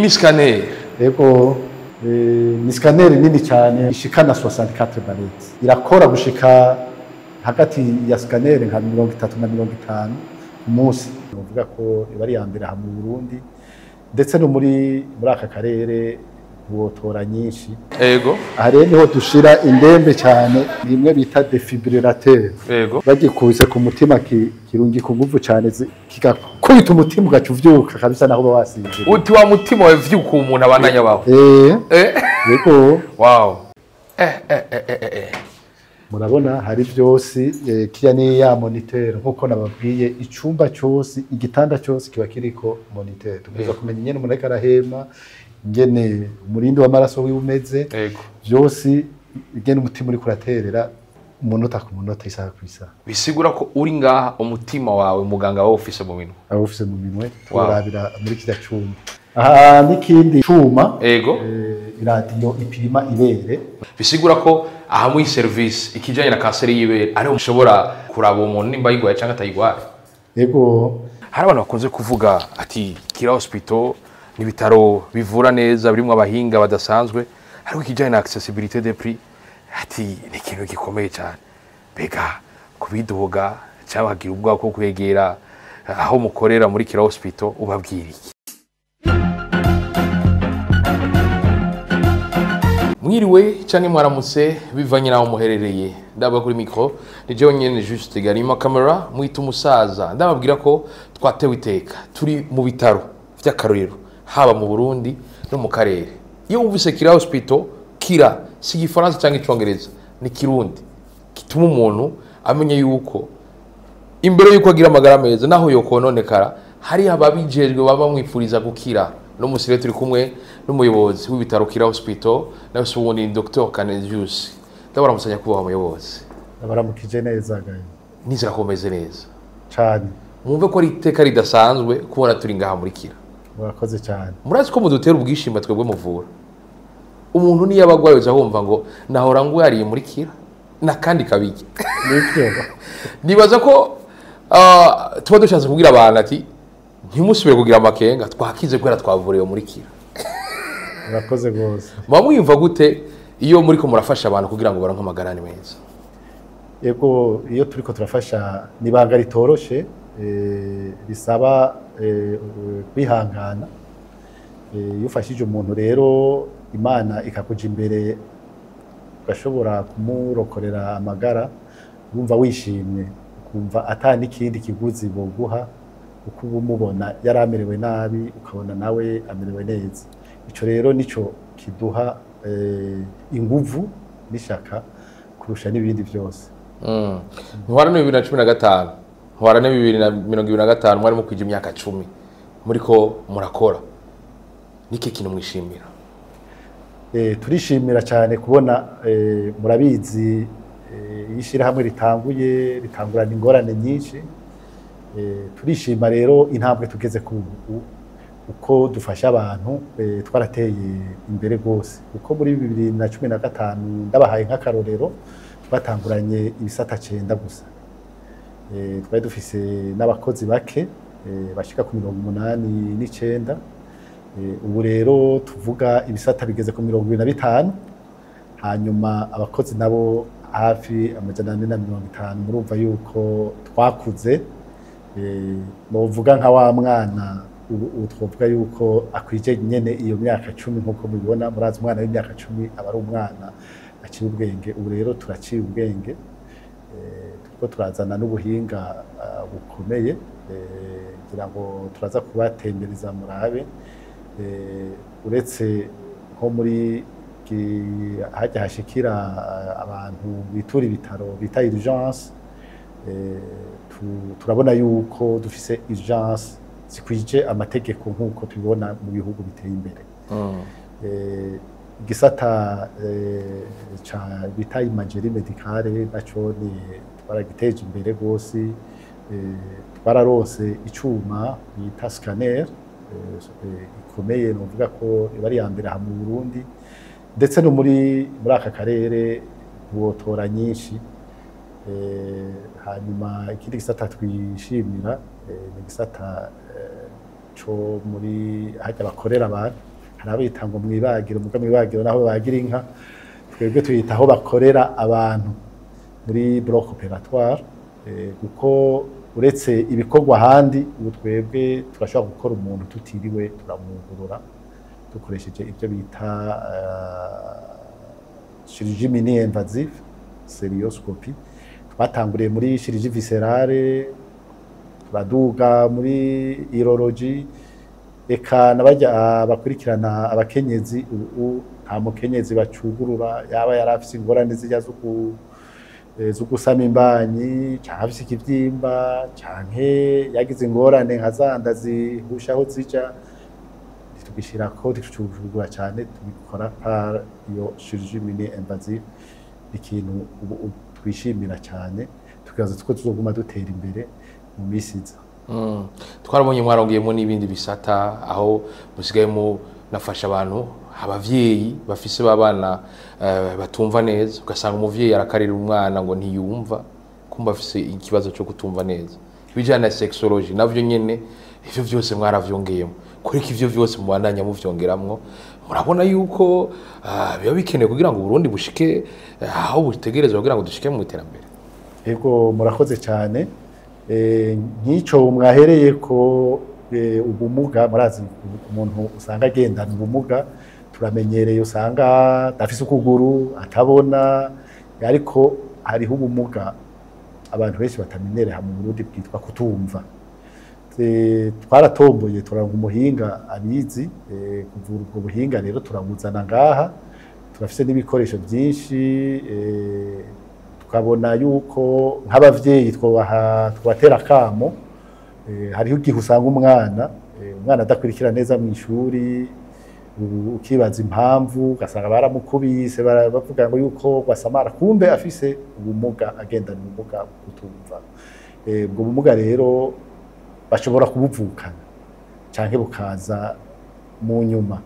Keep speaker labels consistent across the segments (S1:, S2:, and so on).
S1: Ni scanner.
S2: Ego, ni scanner nini cyane ishikana 64 barrettes. Irakora gushika hagati ya scanner nka 30 na 50 ku munsi. Uvuga ko iba ari ya mbere aha mu Burundi ndetse no muri aka karere wotora nyinshi.
S1: Ego.
S2: Aha rero niho dushira indembe cyane nimwe bita defibrillateur.
S1: Ego.
S2: Bagikubise ku mutima kirungi ku nguvu cyane kigakubita umutima ugaca uvyuka kabisa naho uba wasinziriye.
S1: Uti wa mutima wawe vyuka umuntu abandanya baho.
S2: Yego.
S1: Wow.
S2: Murabona hari byose, kiya ni ya moniteur nkuko nababwiye, icumba cyose igitanda cyose kiba kiriko moniteur. Tuza kumenya nyene umuntu ariko arahema, ingene umurindi w'amaraso wiwe umeze, byose ingene umutima uri kuraterera umunota ku munota, isaha ku isaha.
S1: Bisigura ko uri ngaha umutima wawe muganga wawe ufise mu minwe.
S2: Aba ufise mu minwe, turabira muri kirya cumba. Aha n'ikindi cuma.
S1: Ego.
S2: Iradiyo ipima ibere.
S1: Bisigura ko aha muri service ikijanye na kanseri y'ibere ariho mushobora kuraba umuntu nimba yigwaye canke atayigwaye.
S2: Ego.
S1: Hari abantu bakunze kuvuga ati Kira Hospital ni ibitaro bivura neza birimwo abahinga badasanzwe, ariko ikijanye na accessibilité des prix ati ni ikintu gikomeye cyane. Mbega kubiduga cyangwa bagira ubwoba bwo kwegera aho mukorera muri Kira Hospital, ubabwira iki? Mwiriwe canke mwaramutse bivanye naho muherereye. Ndaba kuri micro ni jewe nyene Juste Garima camera mwita umusaza. Ndababwira ko twatewe iteka turi mu bitaro vy'akarorero haba mu Burundi no mu karere. Iyo wumvise Kira Hospital, Kira si igifaransa canke icongereza, ni Kirundi gituma umuntu amenya yuko imbere yuko agira amagara meza naho yokononekara hari ababijejwe baba mwipfuriza gukira. No musire turi kumwe n'umuyobozi w'ibitaro Kira Hospital, nawe se ubundi ni Dr Canisius. Ndabaramusanya kubaha umuyobozi.
S2: Ndabaramukije neza gaye.
S1: Nizera ko meze neza
S2: cyane.
S1: Mwumve ko ari iteka ridasanzwe kubona turi ngaha muri Kira.
S2: Murakoze cyane.
S1: Murazi ko mudutera ubwishima twebwe muvura. Umuntu niyo abagwaye uza wumva ngo nahora ngwariye muri Kira nakandi kabiki.
S2: Nivyo.
S1: Nibaza ko tuba dushatse kubwira abantu ati ntimusubire kugira amakenga, twakize kubera twavuriwe muri Kira.
S2: Murakoze gose.
S1: Muba mwiyumva gute iyo muriko murafasha abantu kugira ngo baronke amagara meza?
S2: Yego, iyo turiko turafasha ni ibanga ritoroshe, risaba kwihangana. Iyo ufashije umuntu rero Imana ikakuja imbere ugashobora kumurokorera amagara, wumva wishimye, ukumva ata n'ikindi kiguzi boguha, uko umubona yaramerewe nabi ukabona nawe amerewe neza. Ico rero nico kiduha inguvu n'ishaka kurusha n'ibindi byose.
S1: Ntwara ni 2015, ntwara ni 2025, mwari mukwije imyaka 10 muriko murakora. Niki kintu mwishimira?
S2: Turishimira cyane kubona, murabizi ishirahamwe ritanguye ritangurana ingorane nyinshi. Turishima rero intambwe tugeze ku uko dufasha abantu, twarateye imbere gose. Uko muri 2015 ndabahaye nk'akarorero twatanguranye ibisata 9 gusa. Twari dufise n'abakozi bake bashika ku 89. Ubu rero tuvuga ibisata bigeze ku 25, hanyuma abakozi nabo hafi 450. Murumva yuko twakuze. Muvuga nka wa mwana ubu twovuga yuko akwije nyene iyo myaka 10 nkuko mubibona. Murazi umwana w'imyaka 10 aba ari umwana aciye ubwenge. Ubu rero turaciye ubwenge, turiko turazana n'ubuhinga bukomeye, ngira ngo turaza kubatembereza murabe. Uretse nko muri hajya hashikira abantu bitura ibitaro bita urgence, turabona yuko dufise urgence zikwije amategeko nkuko tubibona mu bihugu biteye imbere. Igisata ca bita imagerie médicale naco ni twaragiteje imbere gose. Twararose icuma bita scanner ikomeye, novuga ko iba ari ya mbere aha mu Burundi ndetse no muri aka karere wotora nyinshi. Hanyuma ikindi gisata twishimira ni gisata co muri hajya bakorera abantu. Hari abita ngo mwibagiro, muga mwibagiro naho bagira inka, twebwe tuyita aho bakorera abantu muri bloc opératoire, kuko uretse ibikorwa ahandi, ubu twebwe turashobora gukora umuntu tutiriwe turamwugurura, dukoresheje ibyo bita chirurgie mini invasive, cœlioscopie. Twatanguriye muri chirurgie viscérale, turaduga muri urologie, eka n'abajya bakurikirana abakenyezi. Ubu nta mukenyezi bacugurura, yaba yari afise ingorane zijya zo gusama imbanyi, canke afise ikivyimba, canke yagize ingorane nka zanda zihusha aho zija, ntitugishirako, ntitucugurura cane, tubikora par iyo chirurgie mini invasive. Ikintu ubu twishimira cyane, tukibaza ko tuzoguma dutera imbere mu minsi iza.
S1: Twarabonye mwarongeyemo n'ibindi bisata, aho musigaye munafasha abantu, abavyeyi bafise babana batumva neza, ugasanga umuvyeyi arakarira umwana ngo ntiyumva, kumva afise ikibazo cyo kutumva neza. Ibijyanye na sexologie navyo nyene, ivyo vyose mwaravyongeyemo. Kureka ivyo vyose mubandanya muvyongeramwo, murabona yuko biba bikenewe kugira ngo Burundi bushike aho butegerezwa, kugira ngo dushike mu iterambere?
S2: Ego, murakoze cyane. Nk'icyo mwahereye ko ubumuga, murazi umuntu usanga agendana ubumuga, turamenyereye usanga adafise ukuguru, atabona, ariko hariho ubumuga abantu benshi batamenyereye mu Burundi bwitwa kutumva. Twaratomboye turanka umuhinga abizi kuvura ubwo buhinga, rero turabuzana ngaha, turafise n'ibikoresho byinshi. Tukabona yuko nk'abavyeyi twobaha, twobatera akamo. Hariho igihe usanga umwana adakurikira neza mu ishuri, ukibaza impamvu, ugasanga baramukubise, bavuga ngo yuko basamara, kumbe afise ubumuga, agendana ubumuga bwo kutumva. Ubwo bumuga rero bashobora kubuvukana canke bukaza mu nyuma.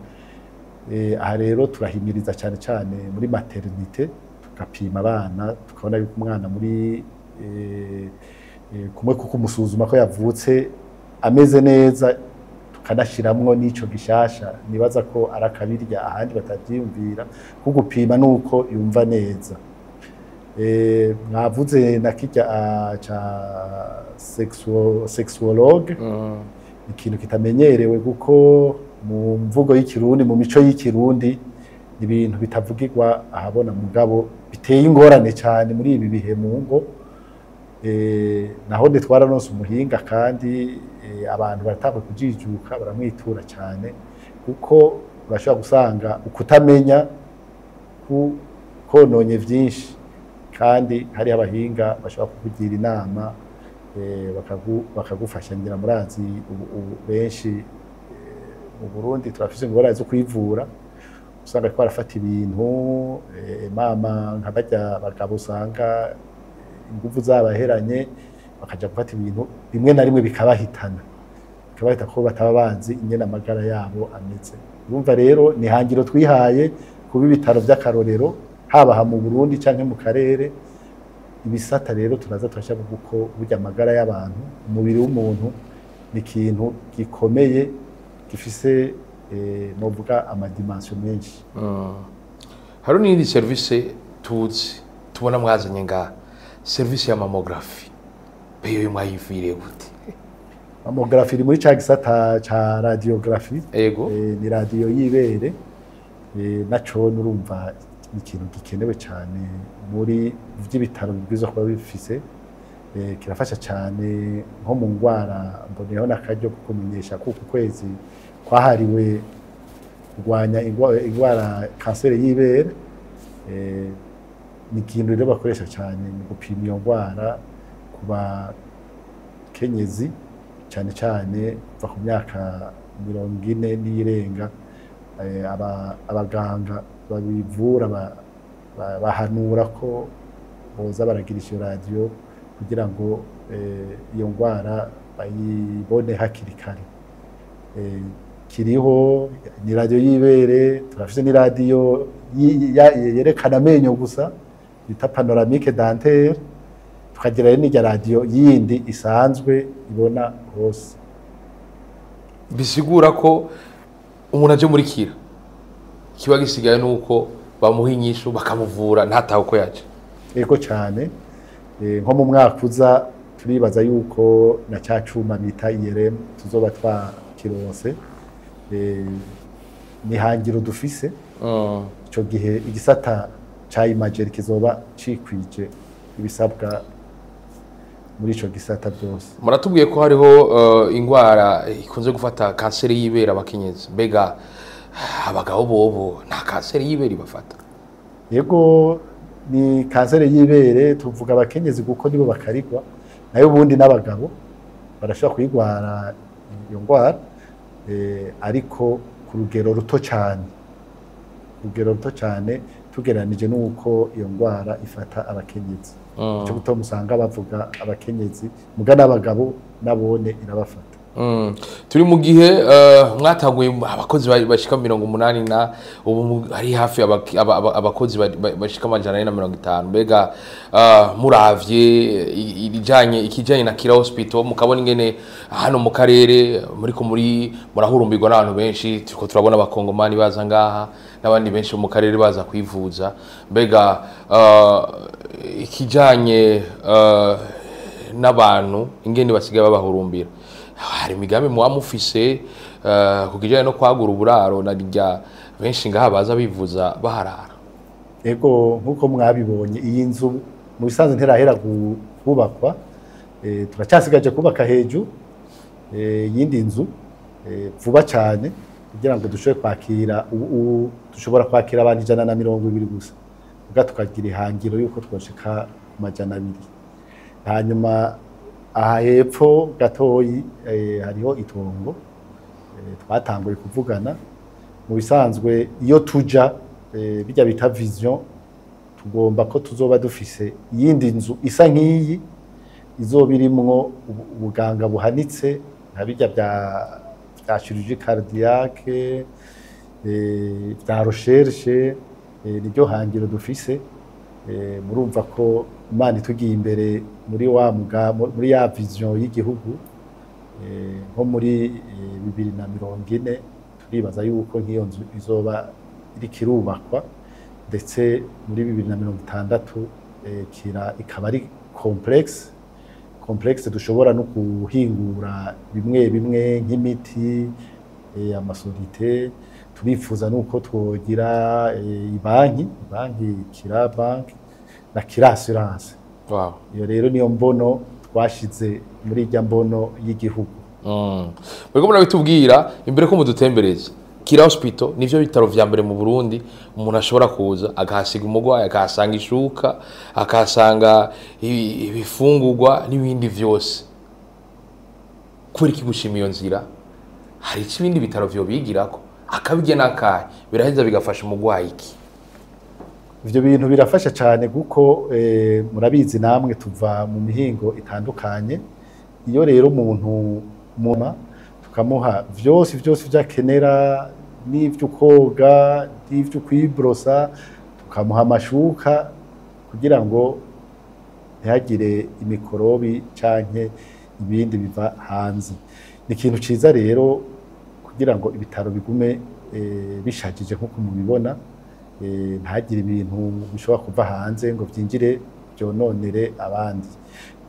S2: Aha rero turahimiriza cyane cyane muri maternité, tugapima abana, tukabona yuko umwana muri kumwe kuko umusuzuma ko yavutse ameze neza, tukanashiramwo n'ico gishasha nibaza ko ari akabirya ahandi batavyiyumvira, ko gupima nuko yumva neza. Mwavuze na kirya ca sexuologue, ikintu kitamenyerewe, kuko mu mvugo y'Ikirundi, mu mico y'Ikirundi, ni ibintu bitavugirwa ahabona, mugabo biteye ingorane cyane muri ibi bihe mu ngo. Naho twararonse umuhinga, kandi abantu baratangwa kujijuka, baramwitura cyane, kuko urashobora gusanga ukutamenya ku kononye vyinshi, kandi hari abahinga bashobora kukugira inama, bakagufasha. Ngira murazi ubu benshi mu Burundi turafise ingorane zo kwivura, usanga bariko barafata ibintu mama nka barya bagabo, usanga inguvu zabaheranye, bakaja gufata ibintu rimwe na rimwe bikabahitana, bikabahita ko bataba bazi ingene amagara yabo ameze. Urumva rero ni hangiro twihaye kuba ibitaro vy'akarorero, haba aha mu Burundi canke mu karere. Ibisata rero turaza turashaka, kuko burya amagara y'abantu, umubiri w'umuntu ni ikintu gikomeye gifise novuga ama dimensions menshi.
S1: Hari n'iyindi serivisi tuzi tubona mwazanye ngaha, serivisi ya mammographie. Beyo mwayiviriye gute?
S2: Mammographie iri muri ca gisata ca radiographie. Ni radiyo y'ibere, naco nurumva ni ikintu gikenewe cyane muri vy'ibitaro bibwirizwa kuba bifise. Kirafasha cyane nko mu ngwara. Mboneyeho n'akaryo ko kumenyesha ko uku kwezi kwahariwe kurwanya ingwara kanseri y'ibere. Ni ikintu rero bakoresha cyane mu gupima iyo ngwara ku bakenyezi, cyane cyane kuva ku myaka 40 n'irenga. Abaganga babivura bahanura ko boza baragirisha iyo radiyo kugira ngo iyo ndwara bayibone hakiri kare. Kiriho ni radiyo y'ibere, turafise n'iradiyo yerekana amenyo gusa bita panoramique dentaire, tukagira rero n'irya radiyo yindi isanzwe ibona hose.
S1: Bisigura ko umuntu aje muri Kira Ikiba gisigaye nuko bamuha inyishu, bakamuvura, ntatahe uko yaje.
S2: Ego cyane. Nko mu mwaka uza turibaza yuko na cya cuma bita IRM tuzoba twakironse. Ni hangiro dufise. Ico gihe igisata ca imagerie kizoba cikwije ibisabwa muri ico gisata byose.
S1: Muratubwiye ko hariho ingwara ikunze gufata, kanseri y'ibere, abakenyezi. Mbega abagabo bobo nta kanseri y'ibere ibafata?
S2: Yego, ni kanseri y'ibere. Tuvuga abakenyezi kuko nibo bakarigwa, nayo ubundi n'abagabo barashobora kuyigwara iyo ndwara, ariko ku rugero ruto cyane, urugero ruto cyane tugereranije n'uko iyo ndwara ifata abakenyezi. Icyo gutuma usanga bavuga abakenyezi, muga n'abagabo nabone irabafata.
S1: Turi mu gihe mwatanguye abakozi bashika 80 na ubu hari hafi abakozi bashika 450. Mbega muravye ibijanye, ikijanye na Kira Hospital, mukabona ingene hano mu karere muriko muri murahurumbirwa n'abantu benshi, turiko turabona abakongomani baza ngaha n'abandi benshi bo mu karere baza kwivuza, mbega ikijanye n'abantu ingene basigaye babahurumbira, hari imigambi muba mufise ku kijanye no kwagura uburaro, na rya benshi ngaha baza bivuza baharara?
S2: Ego, nk'uko mwabibonye, iyi nzu mu bisanzwe ntirahera kubakwa. Turacyasigaje kubaka hejuru iyindi nzu vuba cyane kugira ngo dushobore kwakira. Ubu dushobora kwakira abantu 120 gusa, ubwo tukagira ihangiro yuko twoshika ku 200. Hanyuma aha hepfo gatoyi hariho itongo twatanguye kuvugana. Mu bisanzwe iyo tuja bijya bita vision, tugomba ko tuzoba dufise iyindi nzu isa nk'iyi, izoba irimwo ubuganga buhanitse nka bijya bya chirurgie cardiaque, bya recherche. Niryo hangiro dufise. Murumva ko Imana itugiye imbere muri wa muri ya vision y'igihugu, nko muri 2040 turibaza yuko nk'iyo nzu izoba iriko irubakwa, ndetse muri 2060 Kira ikaba ari complexe dushobora no guhingura bimwe bimwe nk'imiti, amasodite. Turifuza nuko twogira ibanki Kira Bank na Kira Assurance. Iyo rero niyo mbono twashize muri irya mbono y'igihugu.
S1: Muriko murabitubwira. Imbere ko mudutembereza, Kira Hospital nivyo bitaro vya mbere mu Burundi umuntu ashobora kuza akahasiga umurwayi, akahasanga ishuka, akahasanga ibifungurwa n'ibindi vyose. Kubera iki gushima iyo nzira? Hari ico ibindi bitaro vyobigirako? Akabirya n'akahe? Biraheza bigafasha umurwayi iki?
S2: Ivyo bintu birafasha cyane kuko murabizi namwe tuva mu mihingo itandukanye. Iyo rero umuntu muma tukamuha vyose vyose vyakenera, n'ivyo koga n'ivyo kwibrosa, tukamuha amashuka kugira ngo ntihagire imikorobi canke ibindi biva hanze, ni ikintu ciza rero kugira ngo ibitaro bigume bishajije nk'uko mubibona, ntihagire ibintu bishobora kuva hanze ngo vyinjire vyononere abandi.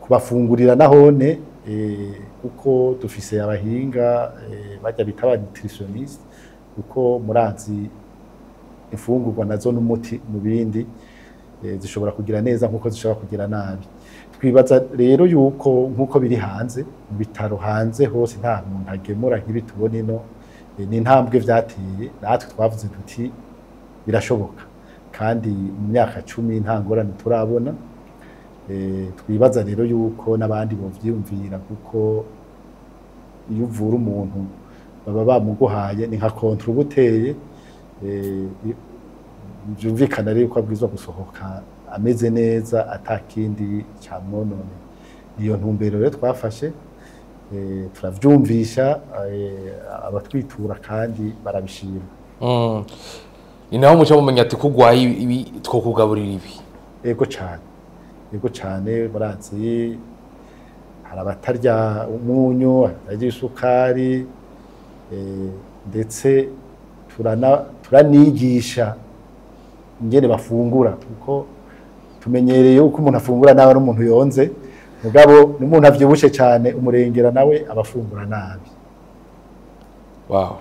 S2: Kubafungurira nahone, kuko dufise abahinga bajya bita aba nutritionniste, kuko murazi imfungurwa nazo n'umuti mu bindi, zishobora kugira neza nkuko zishobora kugira nabi. Twibaza rero yuko nkuko biri hanze mu bitaro, hanze hose nta muntu agemura nk'ibi tubona ino. Ni intambwe vyateye, natwe twavuze tuti birashoboka, kandi mu myaka 10 nta ngorane turabona. Twibaza rero yuko n'abandi bovyiyumvira, kuko iyo uvura umuntu baba bamuguhaye, ni nka contrat uba uteye. Vyumvikana rero yuko abwirizwa gusohoka ameze neza, atakindi camwonone. Niyo ntumbero rero twafashe. Turavyumvisha abatwitura kandi barabishima.
S1: Ni naho muca mumenya ati kugwaye ibi, twokugaburira ibi.
S2: Ego cane, ego cane. Murazi hari abatarya umunyu, abatarya isukari, ndetse Turanigisha ingene bafungura, kuko tumenyereye uko umuntu afungura nabi ari umuntu yonze, mugabo n'umuntu avyibushe cyane umurengera nawe abafungura nabi.
S1: Wow,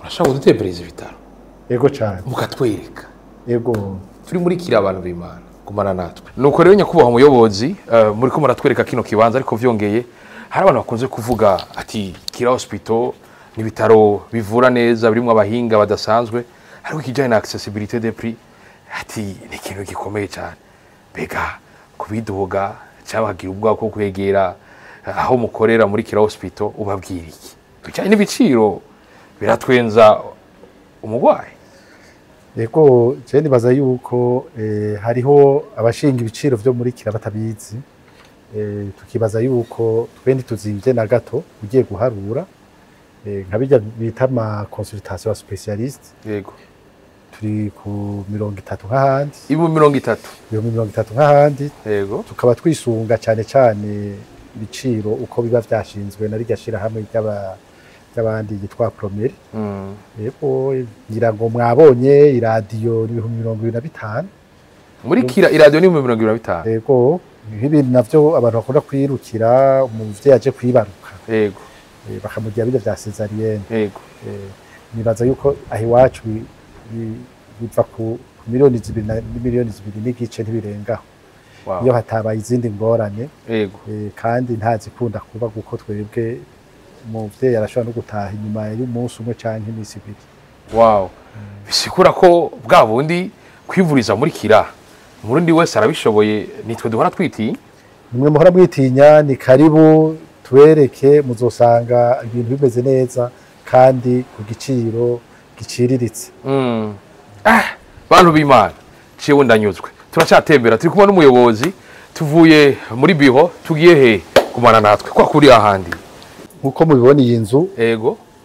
S1: urashobora kudutembereza ibitaro?
S2: Yego cyane.
S1: Mukatwereka?
S2: Yego.
S1: Turi muri Kira, abantu b'Imana, gumana natwe. Nuko rero, nyakubahwa muyobozi, muri ko muratwereka kino kibanza, ariko vyongeye hari abantu bakunze kuvuga ati Kira Hospital ni ibitaro bivura neza, birimo abahinga badasanzwe, ariko ikijyanye na accessibilité des prix ati ni ikintu gikomeye cyane. Mbega kubiduga cyangwa bagira ubwoba bwo kwegera aho mukorera muri Kira Hospital, ubabwira iki bijyanye n'ibiciro biratwenza umurwayi?
S2: Yego, je nibaza yuko hariho abashinga ibiciro vyo muri Kira batabizi. Tukibaza yuko twe ntituzimvye na gato. Ugiye guharura, nka bijya bita ama consultation ya spécialiste, turi ku 30 nk'ahandi.
S1: 30,000?
S2: 30,000 nk'ahandi. Tukaba twisunga cyane cyane ibiciro uko biba vyashinzwe na rirya shirahamwe ry'abandi yitwa Promeri. Yego, ngira ngo mwabonye iradiyo ni 25,000.
S1: Muri Kira iradiyo ni 25,000?
S2: Yego, nk'ibintu navyo abantu bakunda kwirukira, umuvyeyi aje kwibaruka, bakamugira birya vya césarienne. Nibaza yuko aho iwacu biva ku miliyoni 2 na 2.5 miliyoni, ntibirengaho, iyo hatabaye izindi ngorane. Kandi ntazikunda kuba, kuko twebwe umuvyeyi arashobora no gutaha inyuma y'umunsi umwe canke iminsi 2.
S1: Wow, bisigura ko bwa bundi kwivuriza muri Kira Umurundi wese arabishoboye, nitwe duhora twitinya.
S2: Nimwe muhora mwitinya. Ni karibu tubereke, muzosanga ibintu bimeze neza kandi ku giciro giciriritse.
S1: Ah, bantu b'Imana, ciwe ndanyuzwe. Turacyatembera, turi kumwe n'umuyobozi, tuvuye muri biro tugiye he? Kumana natwe kwa kuri ahandi.
S2: Nk'uko mubibona iyi nzu,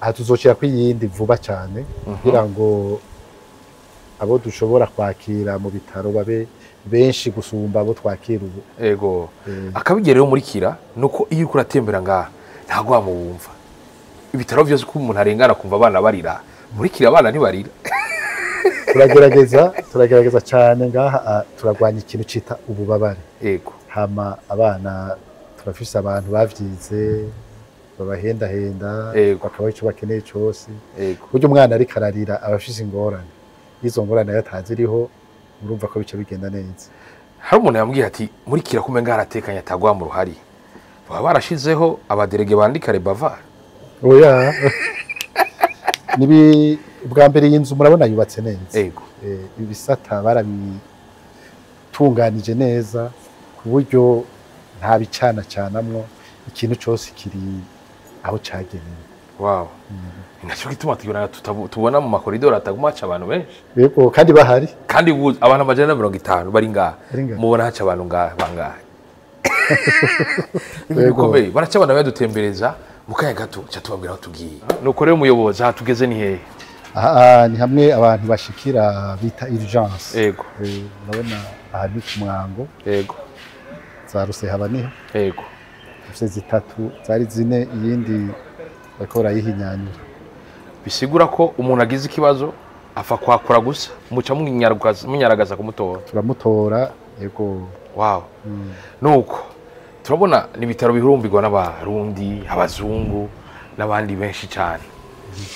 S2: aha tuzocira ko iyindi vuba cyane, kugira ngo abo dushobora kwakira mu bitaro babe benshi gusumba abo twakira ubu.
S1: Akabigera rero muri Kira nuko iyo uriko uratembera ngaha ntabwo wamubumva. Ibitaro byose uko umuntu arengana kumva abana barira, muri Kira abana ntibarira.
S2: Turagerageza cyane ngaha, turarwanya ikintu cita ububabare. Hama abana turafise abantu bavyize babahendahenda, bakabaha ico bakeneye cose. Burya umwana ariko ararira aba afise ingorane, izo ngorane iyo ataziriho urumva ko bica bigenda neza.
S1: Hari umuntu yambwiye ati muri Kira kumenga haratekanye, atagwa mu ruhari, baba barashizeho aba délégués bandika les bavards.
S2: Oya, nibi ubwa mbere iyi nzu murabona yubatse neza. Ibisata barabitunganije neza ku buryo nta bicana canamwo, ikintu cose kiri aho cagenewe.
S1: Wow, ni nacyo gituma tubona tubona mu makoridoro ataguma haca abantu benshi.
S2: Yego, kandi bahari.
S1: Kandi ubu abantu 150 bari ngaha.
S2: Bari ngaha.
S1: Mubona haca abantu ngaha bangahe? Ibintu bikomeye. Baraca abantu badutembereza mu kanya gato, ca tubabwira aho tugiye. Nuko rero umuyobozi, aha tugeze ni hehe?
S2: Aha ni hamwe abantu bashikira bita urgence. Urabona aha ni ku mwango. Za Rusehaba niho. Dufise zitatu, zari zine, iyindi bariko barayihinyanyura.
S1: Bisigura ko umuntu agize ikibazo apfa kwakura gusa, muca munyaragaza kumutora?
S2: Turamutora, yego.
S1: Wow. Nuko turabona ni ibitaro bihurumbirwa n'Abarundi, abazungu n'abandi benshi cyane.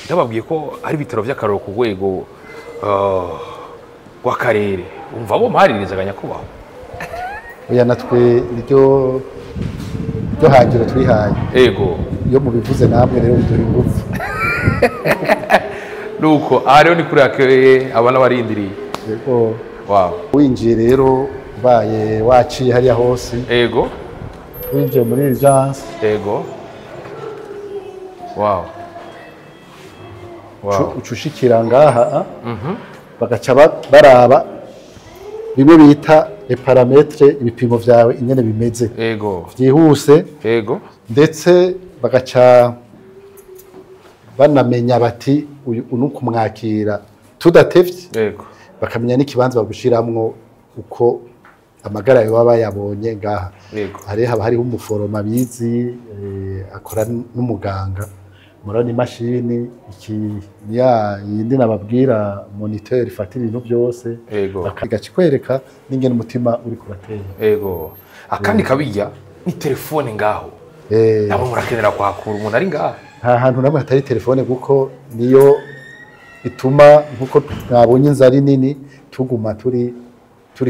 S1: Ndababwiye ko ari ibitaro by'akarorero ku rwego rw'akarere, umva bo mparirizaga nyakubahwa.
S2: Oya, natwe niryo ryo hangiro twihaye. Iyo mubivuze namwe rero biduha ingufu.
S1: Nuko aha rero ni kuri akeye abana barindiriye.
S2: Yego.
S1: Wow.
S2: Winjiye rero, ubaye waciye hariya hose, winjiye muri urgence,
S1: Yego, wow.
S2: Uca ushikira ngaha, bagaca baraba bimwe bita les paramètres, ibipimo vyawe ingene bimeze vyihuse, ndetse bagaca banamenya bati uyu ni kumwakira tudatevye, bakamenya n'ikibanza bagushiramwo uko amagara yawe baba bayabonye ngaha. Hari haba hariho umuforoma abizi, akora n'umuganga. Murabona imashini iki ni ya yindi nababwira, moniteur ifata ibintu byose, igaca ikwereka n'ingene umutima uri kuratera.
S1: Ego, akandi kabirya ni telefone ngaho. Nabo murakenera kwakura umuntu ari ngaho.
S2: Nta hantu namwe hatari telefone, kuko niyo ituma, nkuko mwabonye inzu ari nini, tuguma turi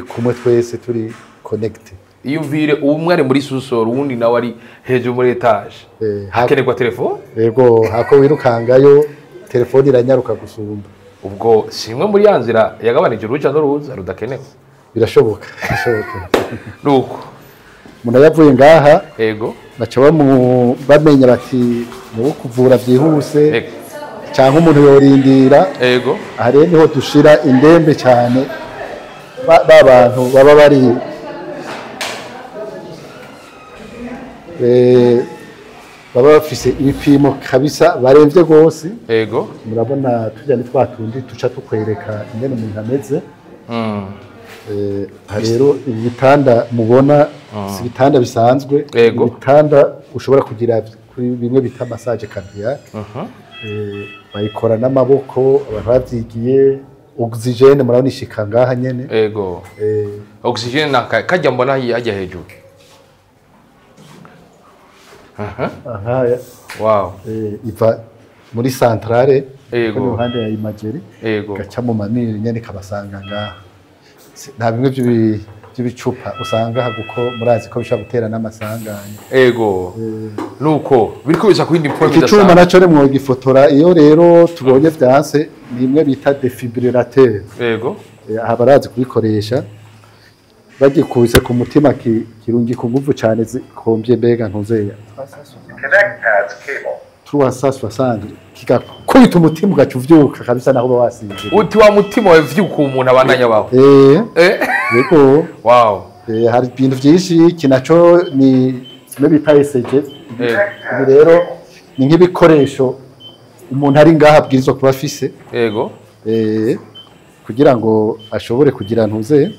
S2: kumwe twese, turi connecté.
S1: Iyumvire umwe ari muri sous-sol, uwundi nawe ari hejuru muri étage, hakenerwa telefone.
S2: Yego, hako wirukangayo, telefone iranyaruka gusumba.
S1: Ubwo si imwe muri ya nzira yagabanije uruja n'uruza rudakenewe?
S2: Birashoboka, birashoboka.
S1: Nuko
S2: umuntu yavuye ngaha, baca bamenya bati ni uwo kuvura byihuse cyangwa umuntu yorindira. Aha rero niho dushira indembe cyane, ba bantu baba bari baba bafise ibipimo kabisa, baremvye rwose. Murabona tujya ni twa tundi tuca tukwereka ingene umuntu ameze. Aha rero ibi bitanda mubona si ibitanda bisanzwe. Ibitanda ushobora kugira kuri bimwe bita massage cardiaque. Bayikora n'amaboko, abantu bavyigiye. Oxygène murabona ishika ngaha nyene.
S1: Oxygène naka kajya mbona hajya hejuru. Aha.
S2: Aha. Iva muri centrale iruhande ya imagerie, gaca mu mamiri nyene kabasanga ngaha. Nta bimwe by'ibicupa usanga aha, kuko murazi ko bishobora gutera n'amasanganya.
S1: Ego, nuko biriko biza ku yindi point.
S2: Iki cuma naco ni mwogifotora. Iyo rero tubonye vyanse, ni imwe bita défibrillateur. Aha barazi kubikoresha, bagikubise ku mutima kirungika inguvu cane zikombye, mbega ntuzeya 360, kigakubita umutima ugaca uvyuka kabisa naho uba wasinziriye.
S1: Uti wa mutima wawe vyuka, umuntu abandanya abaho.
S2: Yego. Hari ibintu vyinshi. Iki naco ni kimwe bita ECG. Ibi rero ni nk'ibikoresho umuntu ari ngaha abwirizwa kuba afise kugira ngo ashobore kugira ntuze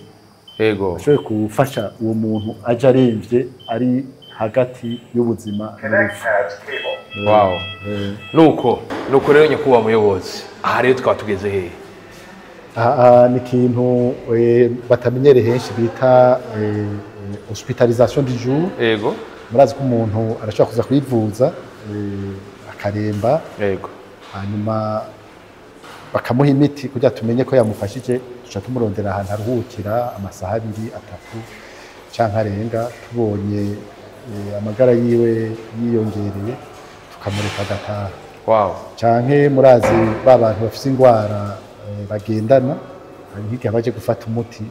S2: ashobore gufasha uwo muntu aje aremvye, ari hagati y'ubuzima n'urupfu.
S1: Nuko rero nyakubahwa muyobozi, aha rero tukaba tugeze hehe?
S2: Aha ni ikintu batamenyereye henshi bita hospitalisation du jour. Murazi ko umuntu arashobora kuza kwivuza akaremba, hanyuma bakamuha imiti. Kugira tumenye ko yamufashije, duca tumurondera ahantu aruhukira amasaha 2, 3 canke arenga. Tubonye amagara yiwe yiyongereye, tukamureka agataha. Canke murazi ba bantu bafise ingwara bagendana, hari nk'igihe baje gufata umuti,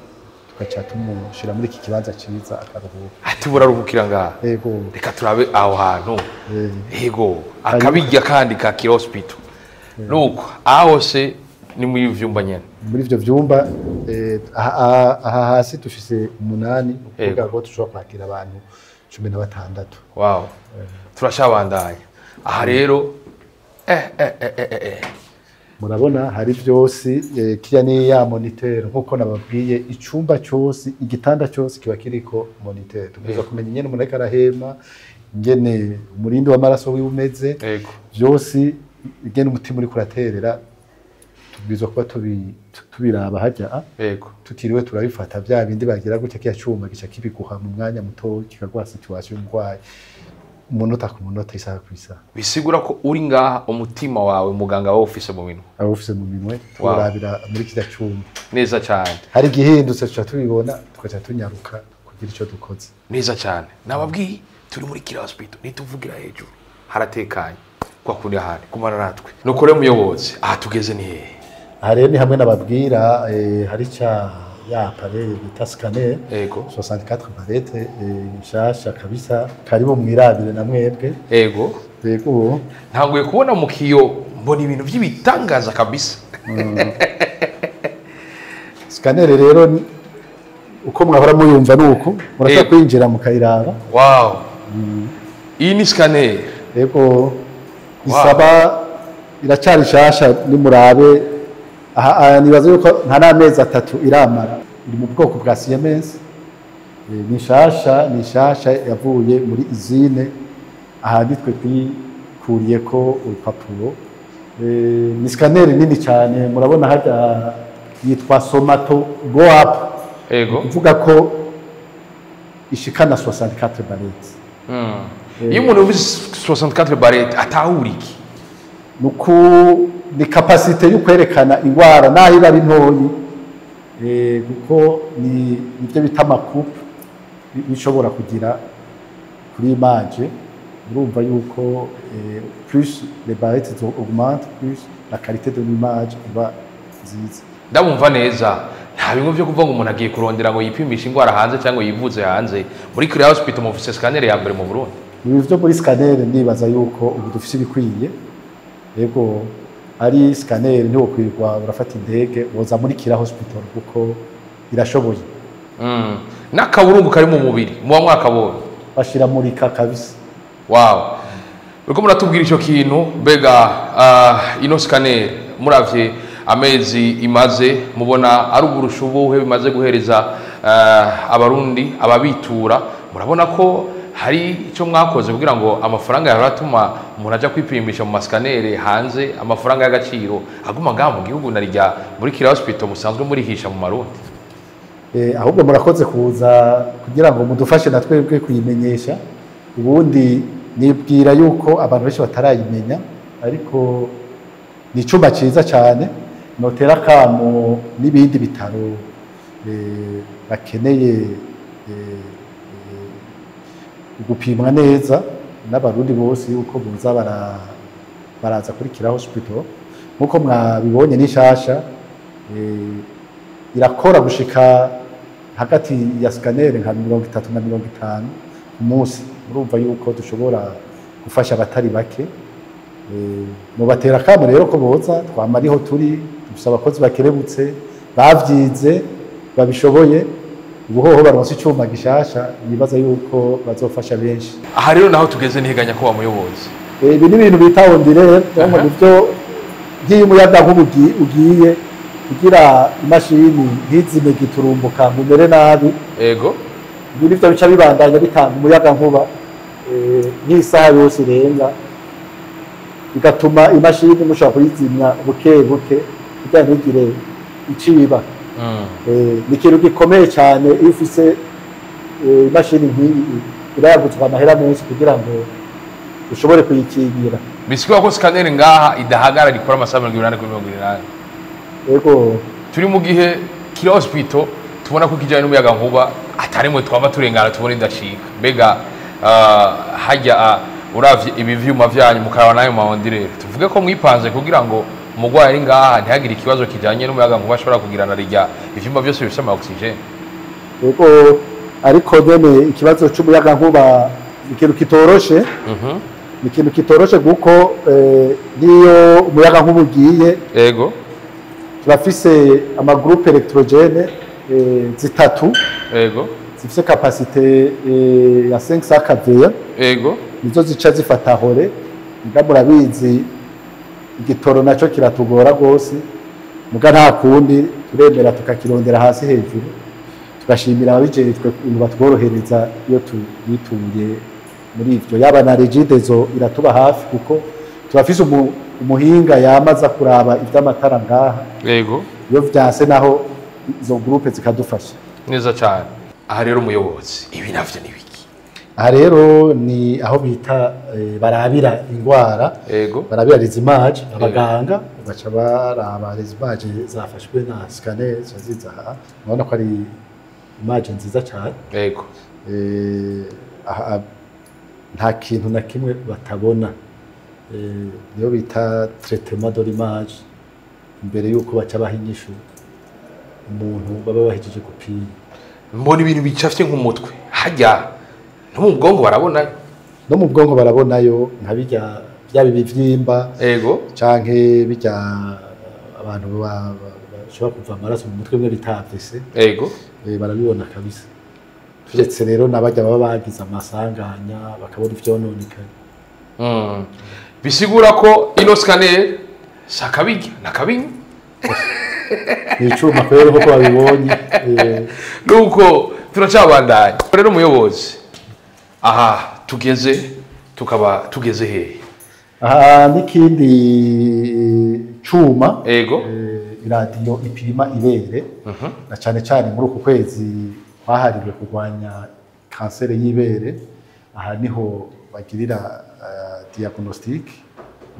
S2: tugaca tumushira muri iki kibanza ciza akaruhuka.
S1: Ati buraruhukira ngaha?
S2: Yego.
S1: Reka turabe aho hantu. Yego, akabirya kandi ka Kira Hospital. Nuko aho se ni muri vyumba nyene?
S2: Muri ivyo vyumba, aha hasi dufise 8, ukuvuga ko dushobora kwakira abantu 16.
S1: Wow, turashabandanya. Aha rero
S2: Murabona hari vyose. Kirya ni ya moniteur, nkuko nababwiye, icumba cyose, igitanda cyose kiba kiriko moniteur. Tugomba kumenya ingene umuntu ariko arahema, ingene umurindi w'amaraso wiwe umeze, vyose, ingene umutima uriko uraterera. Tubwirizwa kuba tubiraba hajya, tutiriwe turabifata bya bindi bagira gutya. Kiya cuma gica kibiguha mu mwanya muto, kikaguha situation y'umurwayi umunota ku munota, isaha ku isaha.
S1: Bisigura ko uri ngaha umutima wawe muganga wawe ufise mu minwe.
S2: Aba ufise mu minwe, turabira muri kirya cuma.
S1: Neza cyane.
S2: Hari igihindutse tuca tubibona, tugaca tunyaruka kugira ico dukoze.
S1: Neza cyane. Nababwiye turi muri Kira Hospital, nituvugira hejuru, haratekanye kwa kundi ahandi. Kumana natwe. Nuko rero muyobozi, aha tugeze ni hehe?
S2: Aha rero ni hamwe nababwira hari ca ya appareil bita scanner 64 barete, nshasha kabisa. Karibu mwirabire na mwebwe. Yego.
S1: Ntanguye kubona mu kiyo, mbona ibintu by'ibitangaza kabisa.
S2: Scanner rero uko mwahora muyumva nuko murashobora kwinjira mukayiraba.
S1: Wow, iyi ni scanner?
S2: Yego, isaba iracari nshasha, nimurabe aha, nibaza yuko nta n'amezi 3 iramara. Iri mu bwoko bwa Siemens. Ni nshasha, ni nshasha, yavuye muri usine. Aha nitwe Uyikuriyeko urupapuro. Ni scanner nini cyane, murabona hajya yitwa Somato Go Up. Kuvuga ko ishikana 64 barrettes.
S1: Iyo umuntu uvuze 64 barrettes atahura iki?
S2: Nuko ni capacité yo kwerekana ingwara naho iba ari ntoyi, kuko ni nibyo bita ama coupes bishobora kugira kuri image. Urumva yuko plus les barrettes augmentent, plus la qualité de l'image iba nziza.
S1: Ndabumva neza, nta bimwe byo kuvuga ngo umuntu agiye kurondera ngo yipimishe indwara hanze cyangwa yivuze hanze. Muri Kira Hospital mufise scanner ya mbere mu Burundi.
S2: Ibi byo muri scanner, nibaza yuko ubu dufise ibikwiye. Yego, ari scanner ntiwokwirirwa urafata indege, woza muri Kira Hospital kuko irashoboye.
S1: N'akaburungu kari mu mubiri muba mwakabonye?
S2: Bashira muri kabisa.
S1: Wow, uriko muratubwira ico kintu. Mbega ino scanner, muravye amezi imaze, mubona ari uburusha ubuhe bimaze guhereza Abarundi ababitura? Murabona ko hari icyo mwakoze kugira ngo amafaranga yahora atuma umuntu aja kwipimisha mu ma scanner hanze, amafaranga y'agaciro, aguma ngaha mu gihugu, na rya muri Kira Hospital musanzwe murihisha mu Marundi?
S2: Ahubwo murakoze kuza kugira ngo mudufashe na twebwe kuyimenyesha. Ubundi nibwira yuko abantu benshi batarayimenya, ariko ni icyumba cyiza cyane. Notera akamo n'ibindi bitaro bakeneye gupimwa neza, n'Abarundi bose, yuko boza baraza kuri Kira Hospital. Nk'uko mwabibonye, ni nshasha, irakora gushika hagati ya scanner nka 30 na 50 ku munsi. Murumva yuko dushobora gufasha abatari bake. Mubatera akamo rero ko boza, twama ariho turi. Dufise abakozi bakerebutse, bavyize, babishoboye. Ubuhoho baronse icuma gishasha, nibaza yuko bazofasha benshi.
S1: Aha rero naho tugeze nihiganya ko bamuyobozi?
S2: Ibi ni ibintu bita onduleur, donc nivyo nk'iyo umuyaga nkuba ugiye kugira imashini ntizime giturumbuka ngo umere nabi. Ibi nivyo bica bibandanya bitanga umuyaga nkuba nk'isaha yose irenga, bigatuma imashini mushobora kuyizimya buke buke kugira ntigire iciba. Ni ikintu gikomeye cyane. Iyo ufise imashini nk'iyi, irayaguzwa amahera menshi kugira ngo ushobore kuyikingira.
S1: Bisigura ko scanner ngaha idahagarara, ikora amasaha 80 kuri 80?
S2: Yego.
S1: Turi mu gihe Kira Hospital tubona ko kijyanye n'umuyaga nkuba atarimwe twaba turengana tubona idacika. Mbega hajya uravye ibi vyuma vyanyu, mukaraba nayo ma onduleur, tuvuge ko mwipanze kugira ngo umurwayi ari ngaha ntihagire ikibazo kijyanye n'umuyaga nkuba ashobora kugirana, rijya ivyuma byose bifise ama oxygène?
S2: Yego, ariko nyene ikibazo c'umuyaga nkuba ni ikintu kitoroshe. Ni ikintu kitoroshe kuko nk'iyo umuyaga nkuba ugiye, turafise ama groupes électrogènes zitatu zifise capacité ya 500 kVA. Nizo zica zifata hore. Muga murabizi, igitoro naco kiratugora gose, muga nta kundi, turemera tukakirondera hasi hejuru. Tugashimira ababijejwe ukuntu batworohereza iyo tubituye muri ivyo. Yaba na Regideso iratuba hafi, kuko turafise umuhinga yamaza kuraba ivy'amatara ngaha. Iyo vyanse naho, izo groupes zikadufasha.
S1: Neza cyane. Aha rero umuyobozi, ibi navyo ni biki?
S2: Aha rero ni aho bita barabira ingwara. Barabira les images, abaganga baca baraba les images zafashwe na scanner, zica ziza aha. Urabona ko ari image nziza cyane. Aha nta kintu na kimwe batabona. Niyo bita traitement de l'image imbere yuko baca baha inyishu umuntu baba bahejeje gupima.
S1: Mbona ibintu bicafye nk'umutwe hajya, no mu bwonko barabonayo?
S2: No mu bwonko barabonayo, nka bijya byaba ibivyimba canke bijya abantu bashobora kuva amaraso mu mutwe, bimwe bita AVC. Barabibona kabisa. Turetse rero n'abajya baba bagize amasanganya, bakabona ivyononekaye.
S1: Bisigura ko ino scanner si akabirya nakabinywa.
S2: Ni icuma kwero, nk'uko babibonye.
S1: Nuko turacabandanya rero umuyobozi, aha tugeze tukaba tugeze hehe?
S2: Aha n'ikindi cuma.
S1: Ego.
S2: Iradiyo ipima ibere, na cyane cyane muri uku kwezi kwahariwe kurwanya kanseri y'ibere. Aha niho bagirira diagnostic,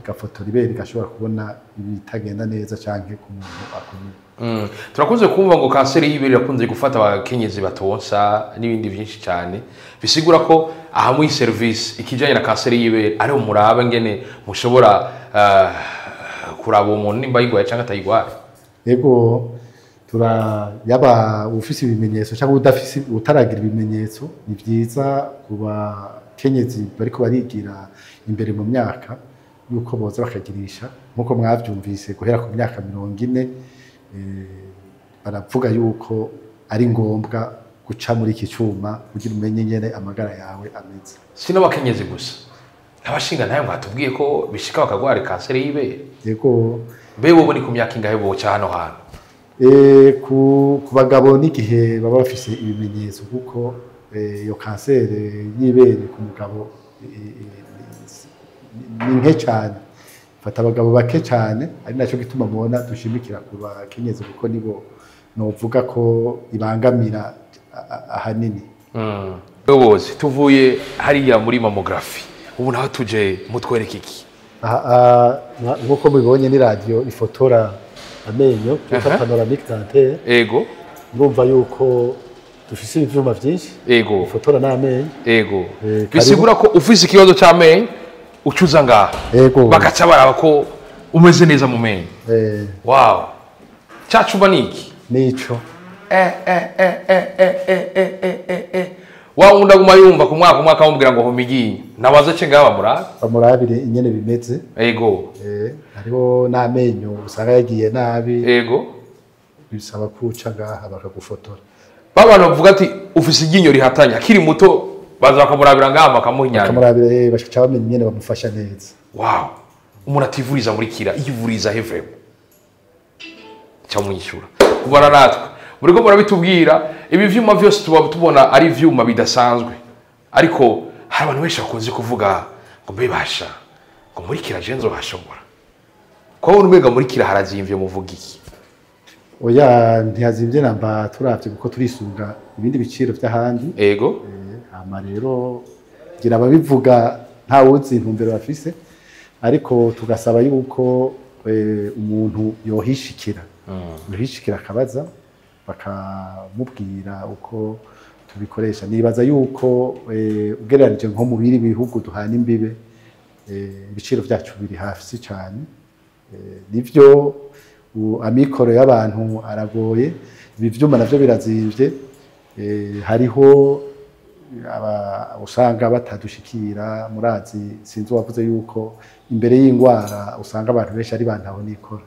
S2: igafotora ibere, igashobora kubona ibitagenda neza canke ku muntu akomeye.
S1: Turakunze kumva ngo kanseri y'ibere irakunze gufata abakenyezi batonsa n'ibindi byinshi cyane, bisigura ko aha muri service ikijanye na kanseri y'ibere ariho muraba ngene mushobora kuraba uwo muntu nimba ayigwaye canke atayigwaye.
S2: Ego, tura yaba ufise ibimenyetso cyangwa udafise, utaragira ibimenyetso. Ni byiza ku bakenyezi bariko barigira imbere mu myaka yuko boza bakagirisha. Nk'uko mwavyumvise, guhera ku myaka 40 baravuga yuko ari ngombwa guca muri iki cuma kugira umenye nyene amagara yawe ameze.
S1: Si n'abakenyezi gusa, n'abashinga nayo mwatubwiye ko bishika bakagwara kanseri y'ibere.
S2: Yego.
S1: Mbe wowe ni ku myaka ingahe boca hano hantu?
S2: Ku bagabo n'igihe baba bafise ibimenyetso, kuko iyo kanseri y'ibere ku mugabo ni nke cyane, fata abagabo bake cyane, ari nacyo gituma mubona dushimikira ku bakenyezi, kuko nibo novuga ko ibangamira ahanini.
S1: Muyobozi, tuvuye hariya muri mammography, ubu naho tuje mutwereka iki?
S2: Aha, nk'uko mubibonye, ni radiyo ifotora amenyo twita panoramique dentaire. Murumva yuko dufise ivyuma vyinshi bifotora n'amenyo.
S1: Bisigura ko ufise ikibazo c'amenyo ucuza ngaha, bagaca baraba ko umeze neza mu menyo. Wow, ca cuma ni iki?
S2: Nico.
S1: Eh eh eh eh eh eh eh eh eh, wa wundi aguma yumva ku mwaka umwaka bamubwira ngo homa iryinyo, nabaza ce ngaha bamurabe.
S2: Bamurabire ingene bimeze. Hariho n'amenyo usanga yagiye nabi, bisaba kuca ngaha bakagufotora.
S1: Ba bantu bavuga ati ufise iryinyo rihatanye akiri muto, baza bakamurabira ngaha bakamuhinyanya.
S2: Bakamurabira, bagaca bamenya ingene bamufasha neza.
S1: Wow, umuntu ativuriza muri Kira yivuriza he vraiment? Cyamwishyura kubana natwe muriko murabitubwira. Ibi vyuma vyose tuba tubona ari ivyuma bidasanzwe, ariko hari abantu benshi bakunze kuvuga ngo mbe basha, ngo muri Kira je nzohashobora kubona? Umenga muri Kira harazimvye, muvuga iki?
S2: Oya, ntihazimvye namba, turavye kuko turisunga ibindi biciro vy'ahandi. Hama rero ngira ababivuga ntawuzi intumbero bafise, ariko tugasaba yuko umuntu yohishikira akabaza, bakamubwira uko tubikoresha. Nibaza yuko ugereranije nko mu bindi bihugu duhana imbibe, ibiciro vyacu biri hasi cyane. Nivyo, amikoro y'abantu aragoye, ibi vyuma navyo birazimvye. Hariho usanga batadushikira. Murazi, sinzi uwavuze yuko imbere y'ingwara usanga abantu benshi ari bantaho nikora.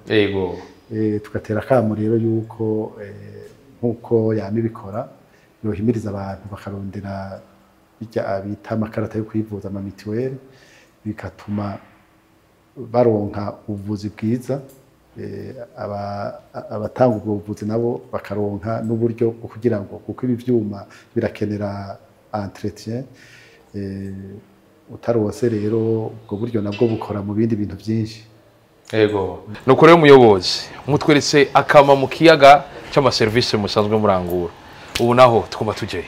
S2: Tugatera akamo rero yuko nk'uko yama ibikora, yohimiriza abantu bakarondera bijya bita amakarata yo kwivuza, ama mutuelles, bigatuma baronka ubuvuzi bwiza. Abatanga ubwo buvuzi nabo bakaronka n'uburyo bwo kugira ngo, kuko ibi vyuma birakenera entretien. Utaronse rero ubwo buryo, nabwo bukora mu bindi bintu byinshi.
S1: Ego, nuko rero umuyobozi mutweretse akama mu kiyaga c'amaserivisi musanzwe murangura. Ubu naho tugomba tujye?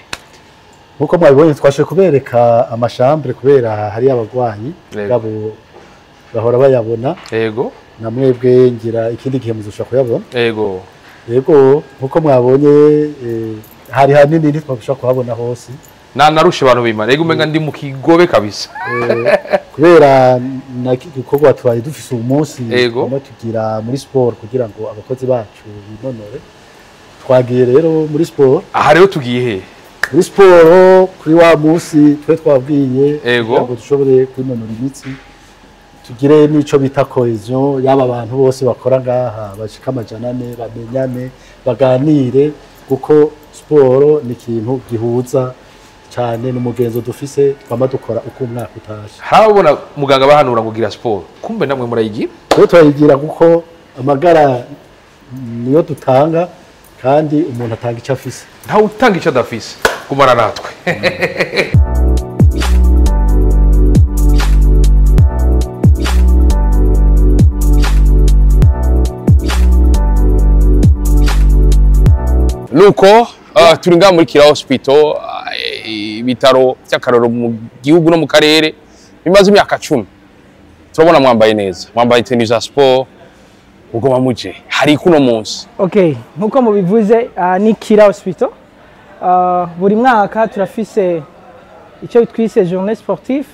S2: Nkuko mwabibonye, twashe kubereka ama chambres kubera hari abarwayi gabo bahora bayabona. Na mwebwe ngira ikindi gihe muzoshobora kuyabona. Yego, nkuko mwabonye, hari hanini, ntitwashobora kuhabona hose.
S1: Na narushe abantu bimana, ego, umenga ndi mu kigobe kabisa.
S2: Kubera na gikorwa twari dufise uyu munsi, tugomba tugira muri siporo kugira ngo abakozi bacu binonore. Twagiye rero muri siporo.
S1: Aha rero tugiye he?
S2: Muri siporo kuri wa munsi twe twabwiye, kugira ngo dushobore kwinonora imitsi, tugire n'ico bita cohésion, yaba abantu bose bakora ngaha bashika 400 bamenyane, baganire, kuko siporo ni ikintu gihuza cyane, n'umugenzo dufise twama dukora uko umwaka utashe.
S1: Harabona muganga bahanura ngo gira siporo, kumbe namwe murayigira.
S2: Twe turayigira kuko amagara niyo dutanga, kandi umuntu atanga icyo afise.
S1: Ntawe utanga icyo adafise. Gumana natwe. Nuko turi ngaha muri Kira Hospital, ibitaro by'akarorero mu gihugu no mu karere bimaze imyaka 10. Turabona mwambaye neza, mwambaye tenue za sport, ugoma muje hari kuno munsi.
S3: Okay, nkuko mubivuze ni Kira Hospital. Buri mwaka turafise icyo twise journée sportive.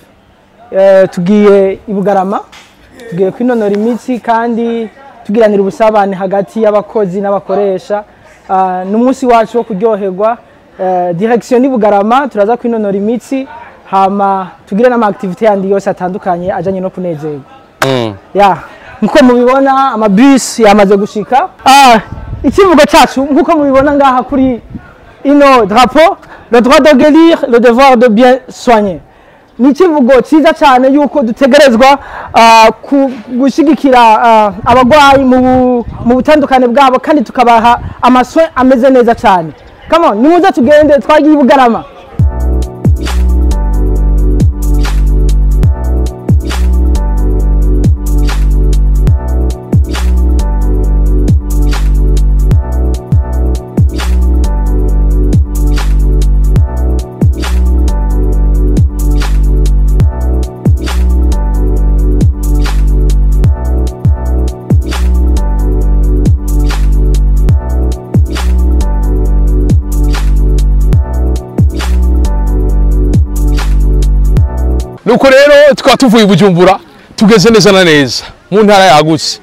S3: Tugiye i Bugarama, tugiye kwinonora imitsi kandi tugiranira ubusabane hagati y'abakozi n'abakoresha. N'umunsi wacu wo kuryoherwa, direction ni Bugarama, turaza kwinonora imitsi hama tugire n'ama activité yandi yose atandukanye ajanye no kunezerwa. Ya, nkuko mubibona amabus yamaze gushika. Ikivugo cyacu nkuko mubibona ngaha kuri ino drapeau, le droit de guérir, le devoir de bien soigner. Ni ikivugo cyiza cyane yuko dutegerezwa gushigikira abagwayi mu butandukane bwabo kandi tukabaha amaswe ameze neza cyane. Come on, nimuze tugende twagiye i Bugarama.
S1: Nuko rero tukaba tuvuye i Bujumbura tugeze neza na neza mu ntara yagutse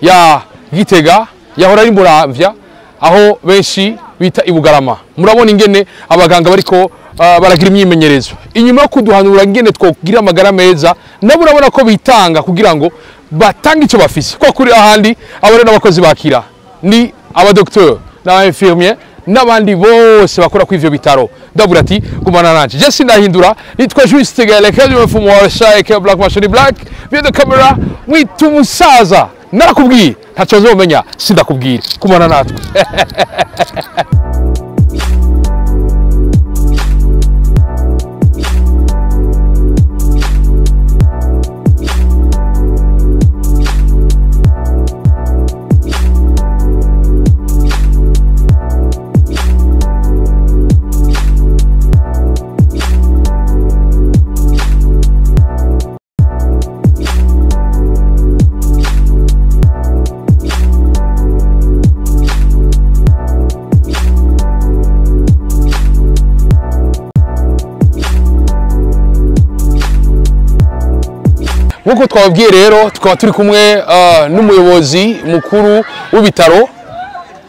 S1: ya Gitega yahora ari Muramvya, aho benshi bita i Bugarama. Murabona ingene abaganga bariko baragira imyimenyerezo inyuma yo kuduhanura ingene twokugira amagara meza, nabo urabona ko bitanga kugira ngo batange icyo bafise. Ko kuri ahandi abo rero n'abakozi bakira ni abadocteur n'aba infirmier n'abandi bose bakora ku ivyo bitaro. Ndabura ati gumana nanje, je sindahindura, nitwa Juste Gaël Kelly mfumo wa Shaik Black Machine Black via the camera mwita umusaza. Narakubwiye ntaco nzomenya, sindakubwira, kumana natwe. Nkuko twababwiye rero tukaba turi kumwe n'umuyobozi mukuru w'ibitaro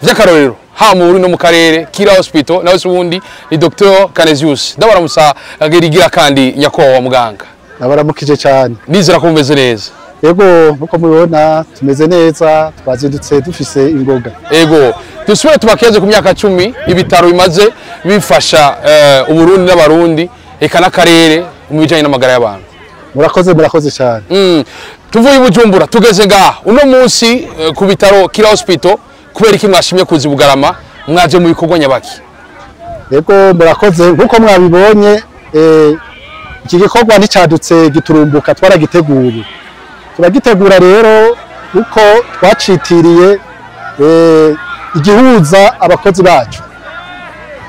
S1: by'akarorero ha mu Burundi no mu karere Kira Hospital, nawe se ubundi ni Dr Canesius. Ndabaramusa gerigira kandi nyakubahwa muganga.
S2: Nabaramukije cyane.
S1: Nizera ko mumeze neza.
S2: Yego, nkuko mubibona tumeze neza, twazindutse dufise ingoga.
S1: Yego, dusubire tubakeze ku myaka 10 ibitaro bimaze bifasha Uburundi n'abarundi eka n'akarere mu bijanye n'amagara y'abantu.
S2: Murakoze, murakoze cyane.
S1: Tuvuye i Bujumbura tugeze ngaha uno munsi ku bitaro Kira Hospital, kubera iki mwashimye kuza i Bugarama, mwaje mu bikorwa nyabaki?
S2: Yego, murakoze. Nkuko mwabibonye iki gikorwa nticadutse giturumbuka, twaragiteguye. Turagitegura rero uko twacitiriye igihuza abakozi bacu.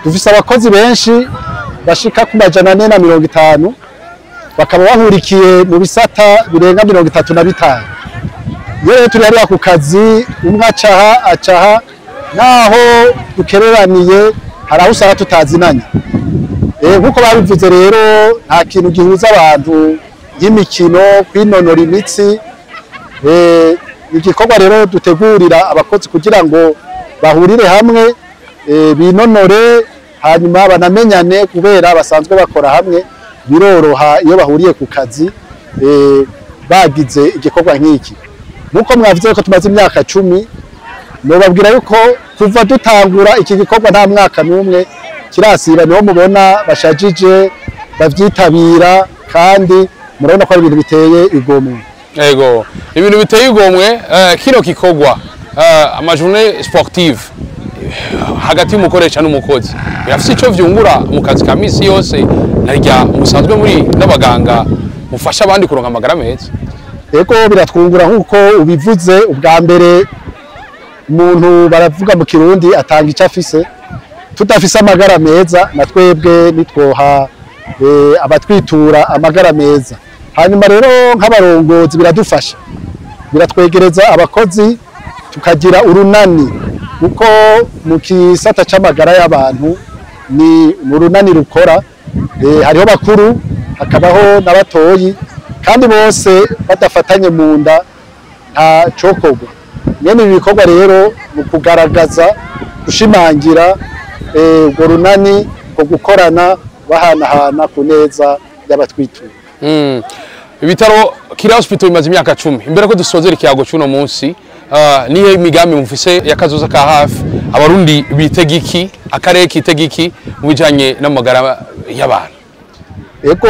S2: Dufise abakozi benshi bashika ku 450, bakaba bahurikiye mu bisata birenga 35. Iyo rero turi hariya ku kazi, umwe acaha acaha, naho dukereraniye hari aho usanga tutazinanye. Nkuko babivuze rero nta kintu gihuza abantu y'imikino, kwinonora imitsi. Igikorwa rero dutegurira abakozi kugira ngo bahurire hamwe, binonore, hanyuma banamenyane kubera basanzwe bakora hamwe. Biroroha iyo bahuriye ku kazi bagize igikorwa nk'iki. Nkuko mwavuze ko tumaze imyaka 10, nobabwira yuko kuva dutangura iki gikorwa nta mwaka n'umwe kirasiba. Niho mubona bashajije bavyitabira, kandi murabona ko ari ibintu biteye igomwe.
S1: Yego, ibintu biteye igomwe. Kino gikorwa ama journée sportive hagati y'umukoresha n'umukozi birafise ico vyungura mu kazi ka misi yose, narya musanzwe muri n'abaganga mufasha abandi kuronka amagara meza.
S2: Yego, biratwungura nkuko ubivuze. Ubwa mbere Umuntu baravuga mu Kirundi atanga icyo afise. Tudafise amagara meza na twebwe nitwoha abatwitura amagara meza. Hanyuma rero nk'abarongozi biradufasha, biratwegereza abakozi tukagira urunani, kuko mu kisata c'amagara y'abantu ni urunani rukora. Hariho bakuru hakabaho n'abatoyi, kandi bose badafatanye mu nda nta cokorwa. Mwene ibi bikorwa rero mu kugaragaza gushimangira urwo runani ko gukorana bahanahana ku neza y'abatwitura.
S1: Ibitaro Kira Hospital bimaze imyaka 10. Imbere ko dusozera ikiyago cy'uno munsi, nihe imigambi mufise y'akazoza ka hafi? Abarundi bitega iki, akarere kitega iki mu bijanye n'amagara y'abantu?
S2: Ego,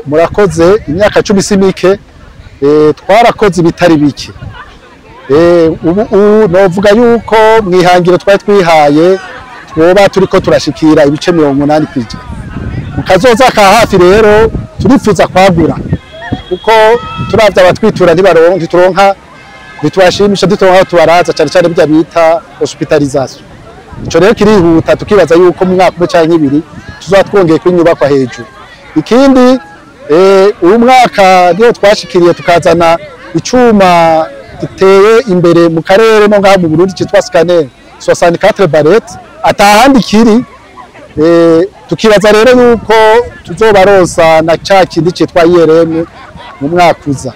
S2: murakoze. Imyaka 10 si mike, twarakoze ibitari bike. Ubu novuga yuko mwihangiro twari twihaye twoba turiko turashikira ibice 80%. Mu kazoza ka hafi rero turifuza kwagura, kuko turavye abatwitura ntituronka, ntitubashimisha, dutonka tubaraza cyane cyane bijya bita hospitalisation. Ico rero kirihuta, tukibaza yuko mu mwaka umwe canke ibiri tuzoba twongeye kwinyubakwa hejuru. Ikindi, uyu mwaka niho twashikiriye tukazana icuma giteye imbere mu karere no ngaha mu Burundi citwa scanner 64 barrettes, atahandi kiri. Tukibaza rero yuko tuzobarosa na ca kindi citwa IRM mu mwaka uza.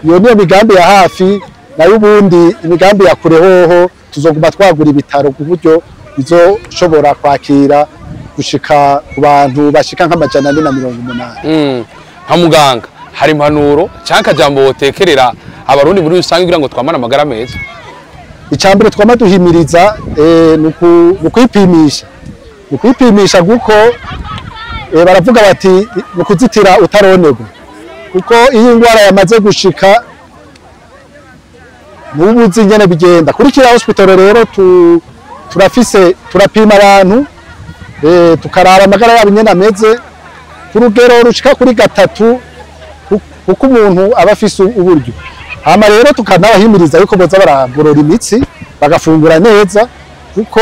S2: Iyo niyo migambi ya hafi. Nayo ubundi imigambi ya kure hoho tuzoguma twagura ibitaro ku buryo bizoshobora kwakira gushika ku bantu bashika nka 480.
S1: Nka muganga, hari impanuro cyangwa akajambo wotekerera Abarundi muri rusange kugira ngo twamane amagara meza?
S2: Icambere twama duhimiriza ni ukwipimisha, ni ukwipimisha, kuko baravuga bati ni ukuzitira utaronerwa, kuko iyo indwara yamaze gushika ntubuzi ingene bigenda. Kuri Kira Hospital rero turafise, turapima abantu, tukaraba amagara yabo ingene ameze ku rugero rushika kuri gatatu, kuko umuntu aba afise uburyo. Hama rero tukanabahimiriza yuko boza baragorora imitsi, bagafungura neza, kuko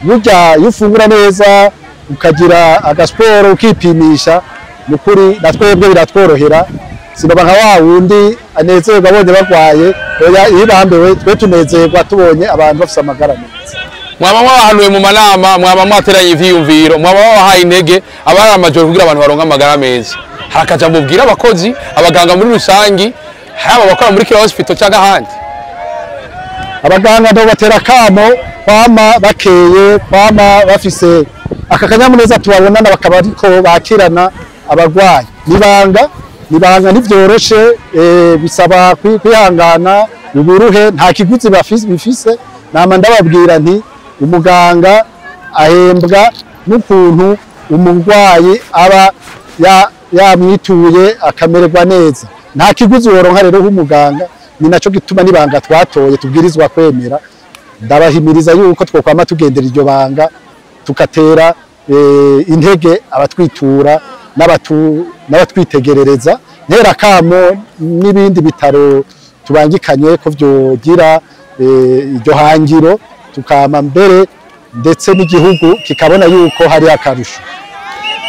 S2: burya iyo ufungura neza, ukagira agasiporo, ukipimisha, ni ukuri na twebwe biratworohera. Sinoba nka wa wundi anezerwa abonye bagwaye, oya, iyo bambewe twe tunezerwa tubonye abantu bafise amagara meza.
S1: Mwaba mwabahanuye mu manama, mwaba mwateranye ivyiyumviro, mwaba mwabahaye intege abari amajoro kugira abantu baronke amagara meza. Hari akajambo ubwira abakozi, abaganga muri rusangi, haba abakora muri Kira Hospital cyangwa ahandi?
S2: Abaganga ndo batera akamo kwama bakeye, kwama bafise aka kanyamuneza tubabonana, bakaba ariko bakirana abarwayi. Nibanga nibanga, ntivyoroshe, bisaba kwihangana, uburuhe, nta kiguzi bifise. Nama ndababwira nti umuganga ahembwa n'ukuntu umurwayi aba yamwituye akamererwa neza. Nta kiguzi woronka rero nk'umuganga. Ni naco gituma nibanga twatoye tubwirizwa kwemera. Ndabahimiriza yuko twokwama tugendera iryo banga, tugatera intege abatwitura n'abatwitegerereza. Ntera kamo n'ibindi bitaro tubangikanye ko vyogira iryo hangiro, tukama mbere ndetse n'igihugu kikabona yuko hari akarusho.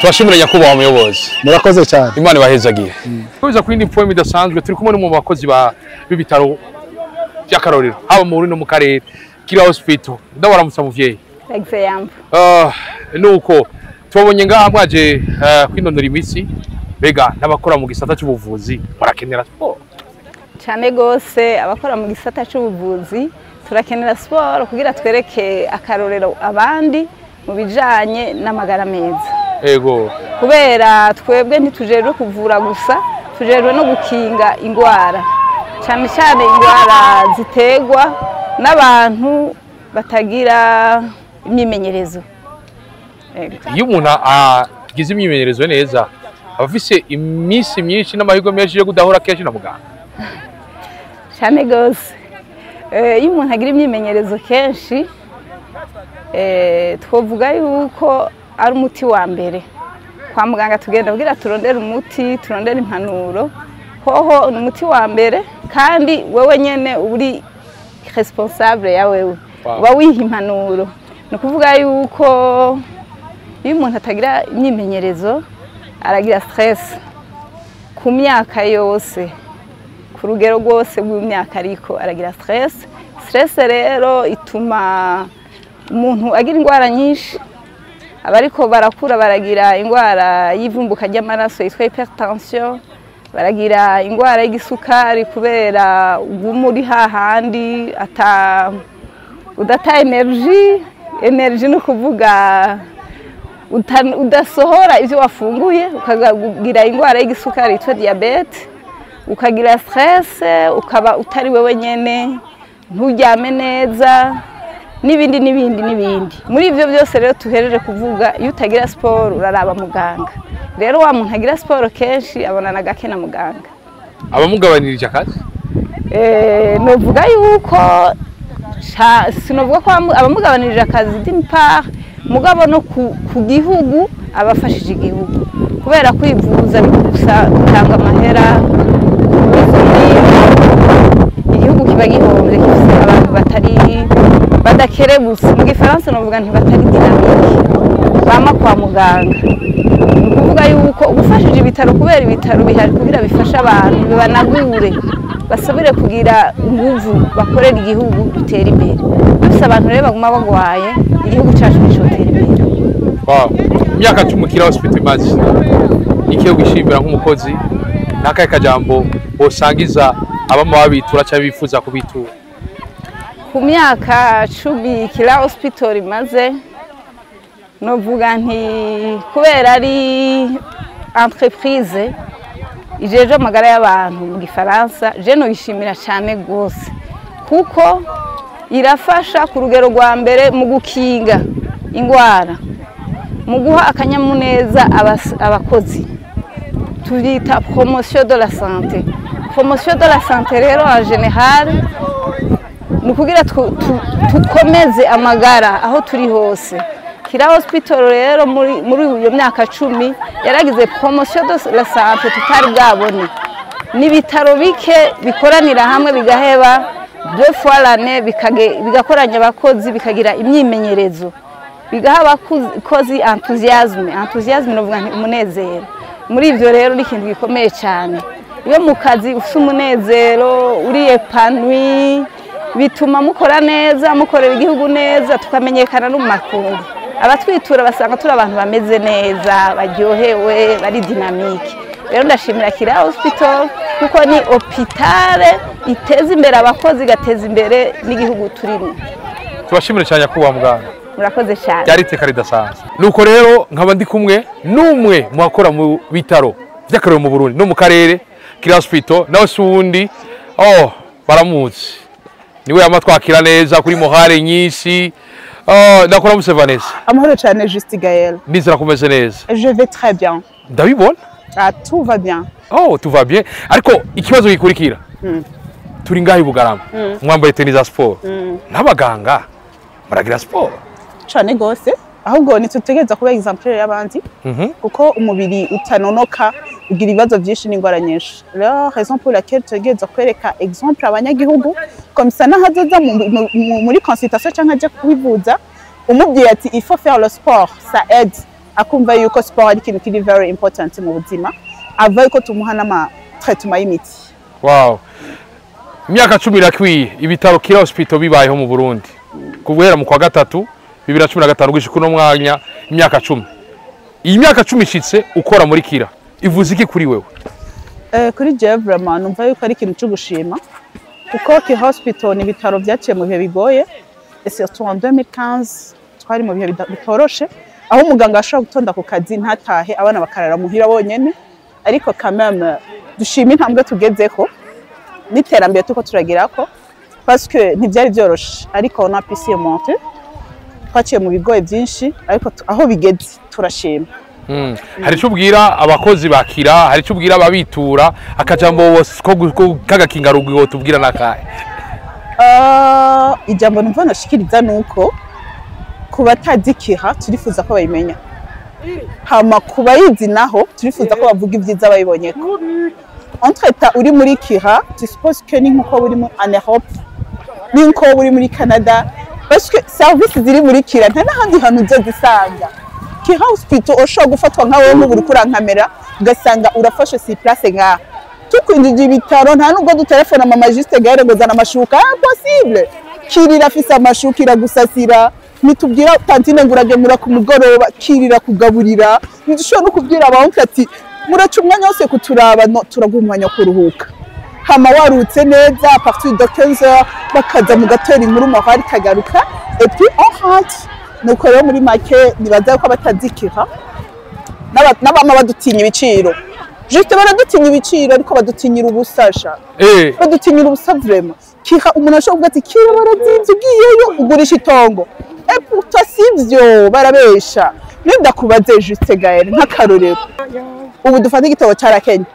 S1: Tubashimire, nyakubahwa muyobozi.
S2: Murakoze cyane.
S1: Imana ibahezagiye. Kubiza ku yindi poem idasanzwe, turi kumwe n'umwe mu bakozi b'ibitaro by'akarorero haba mu Burundi no mu karere, Kira Hospital. Ndabaramutsa, muvyeyi.
S4: Example.
S1: Nuko tubabonye ngaha mwaje kwinonora imitsi. Mbega n'abakora mu gisata cy'ubuvuzi murakenera siporo?
S4: Cyane gose, abakora mu gisata c'ubuvuzi turakenera siporo kugira twereke akarorero abandi mu bijanye n'amagara meza. Kubera twebwe ntitujerwe kuvura gusa, tujerwe no gukinga ingwara, cyane cyane ingwara ziterwa n'abantu batagira imyimenyerezo. Ego.
S1: Iyo umuntu agize imyimenyerezo neza aba afise iminsi myinshi n'amahirwe menshi yo kudahura kenshi na muganga.
S4: Cyane gose. Iyo umuntu agira imyimenyerezo kenshi, twovuga yuko ari umuti wa mbere. Kwa muganga tugenda kugira turondere umuti, turondere impanuro, hoho ni umuti wa mbere, kandi wewe nyene uri responsable ya wewe, uba wiha impanuro. Ni ukuvuga yuko iyo umuntu atagira imyimenyerezo aragira stress ku myaka yose, ku rugero rwose rw'imyaka, ariko aragira stress. Stress rero ituma umuntu agira indwara nyinshi. Abariko barakura baragira indwara y'ivumbuka ry'amaraso yitwa hypertension, baragira indwara y'igisukari kubera uguma uri hahandi ata udata énergie. Énergie ni ukuvuga udasohora ivyo wafunguye, ukagira indwara y'igisukari yitwa diabète, ukagira stress, ukaba utari wewe nyene, nturyame neza, n'ibindi n'ibindi n'ibindi. Muri ivyo byose rero tuhereje kuvuga, iyo utagira siporo uraraba muganga. Rero wa muntu agira siporo kenshi abonana gake na muganga.
S1: Abamugabanirije akazi?
S4: Novuga yuko sinovuga ko abamugabanirije akazi d'une part, mugabo no ku gihugu abafashije igihugu, kubera kwivuza bigusa gutanga amahera. Igihugu kiba gihombye gifise abantu batari badakerebutse, mu gifaransa novuga nti batari dynamique, bama kwa muganga. Ni ukuvuga yuko ugufashije ibitaro, kubera ibitaro bihari kugira bifashe abantu, bibanagure, basubire kugira inguvu, bakorera igihugu, dutere imbere. Dufise abantu rero baguma bagwaye, igihugu cacu nicotera imbere.
S1: Wow. Imyaka 10 Kira Hospital imaze, ikiyo gushimira nk'umukozi, n'akahe kajambo wosangiza abama babitura cyangwa bifuza kubitura?
S4: Ku myaka 10 Kira Hospital imaze, novuga nti kubera ari entreprise ijeje amagara y'abantu mu gifaransa, je noyishimira cyane gose, kuko irafasha ku rugero rwa mbere mu gukinga ingwara, mu guha akanyamuneza abakozi. Tubyita promotion de la santé. Promotion de la santé rero en général ni ukugira tukomeze amagara aho turi hose. Kira Hospital rero muri iyo myaka 10 yaragize promotion de la santé tutari bwabone. N'ibitaro bike bikoranira hamwe bigaheba deux fois l'année, bigakoranya abakozi, bikagira imyimenyerezo, bigaha abakozi enthousiasme. Enthousiasme novuga nti umunezero. Muri ivyo rero ni ikintu gikomeye cyane. Iyo mu kazi ufise umunezero, uri épanoui, bituma mukora neza, mukorera igihugu neza, tukamenyekana no mu makungu. Abatwitura basanga turi abantu bameze neza, baryohewe, bari dynamique. Rero ndashimira Kira Hospital kuko ni hôpital iteza imbere abakozi, igateza imbere n'igihugu turimo.
S1: Tubashimire cyane, nyakubahwa muganga.
S4: Murakoze cyane.
S1: Byari iteka ridasanzwe. Nuko rero nkaba ndi kumwe n'umwe mu bakora mu bitaro by'akarorero mu Burundi no mu karere, Kira Hospital, nawe si uwundi, oh, baramuzi, niwe yama twakira neza kuri morale nyinshi. Oh, ndakora muse Vanessa.
S5: Amahoro cyane, Juste Gaël.
S1: Nizera kumeze neza.
S5: Je vais très bien.
S1: Ndabibona.
S5: Ah, tout va bien.
S1: Oh, tout va bien, ariko ikibazo gikurikira, turi ngaho i Bugarama, mwambaye tenue za siporo n'abaganga muragira siporo?
S5: Cyane gose. Ahubwo ntitutegereza kuba exemplaire y'abandi, kuko umubiri utanonoka ugira ibibazo byinshi n'ingwara nyinshi. Rero raison pour laquelle tutegereza kwereka exemple abanyagihugu, comme ça n'ahazoza muri consultation cyangwa aje kwivuza, umubwiye ati il faut faire le sport, ça aide, akumva yuko sport ari ikintu kiri very important mu buzima, ava yuko tumuha n'ama traitement y'imiti.
S1: Wow. Imyaka 10 irakwiye ibitaro Kira Hospital bibayeho mu Burundi. Kuguhera mu kwa gatatu 2015 gushika uno mwanya, imyaka 10. Iyi myaka 10 ishitse ukora muri Kira, ivuze iki kuri wewe?
S5: Kuri jewe vraiment numva yuko ari ikintu cyo gushima, kuko Kira Hospital ni ibitaro byaciye mu bihe bigoye, et surtout en 2015 twari mu bihe bitoroshe, aho umuganga ashobora gutonda ku kazi ntatahe, abana bakarara muhira bonyene. Ariko quand même dushima intambwe tugezeko n'iterambere tuko turagirako, parce que ntibyari byoroshe, ariko on a pu surmonter. Twaciye mu bigoye byinshi, ariko aho bigeze turashima.
S1: Hari icyo ubwira abakozi ba Kira, hari icyo ubwira ababitura, akajambo ko kagakinga tubwira nakahe?
S5: Ijambo numva nashikiriza nuko ku batazi Kira turifuza ko bayimenya, hama ku bayizi naho turifuza ko bavuga ibyiza bayibonyeko. Entre temps uri muri Kira, tu supposes que ni nkuko uri mu en Europe. Ninko uri muri Canada, parce que service ziri muri Kira nta n'ahandi hantu uzozisanga. Kira Hospital ushobora gufatwa nka wewe nk'ubu uriko urankamera, ugasanga urafashe sur place ngaha. Tukwinjije ibitaro, nta nubwo dutelefona mama Juste Gaël ngo zana amashuka, impossible. Kira irafise amashuka, iragusasira. Nitubwira tantine ngo uragemura ku mugoroba, Kira irakugaburira. Ntidushobora no kubwira abahungu ati muraca umwanya wose kuturaba, no turaguha umwanya wo kuruhuka. Hama warutse neza, à partir de 15h bakaza mugatera inkuru, moral ikagaruka, et puis on rentre. Nuko rero muri make nibaza ko abatazikira n'abama badutinya ibiciro. Juste baradutinya ibiciro, ariko badutinyira ubusasha, badutinyira ubusa vraiment. Kira umuntu ashobora kuvuga ati Kira barazinze, ugiyeyo ugurisha itongo, et pourtant sivyo, barabesha. Nindakubaze Juste Gaël, nk'akarorero, ubu dufate igitabo ca Kenya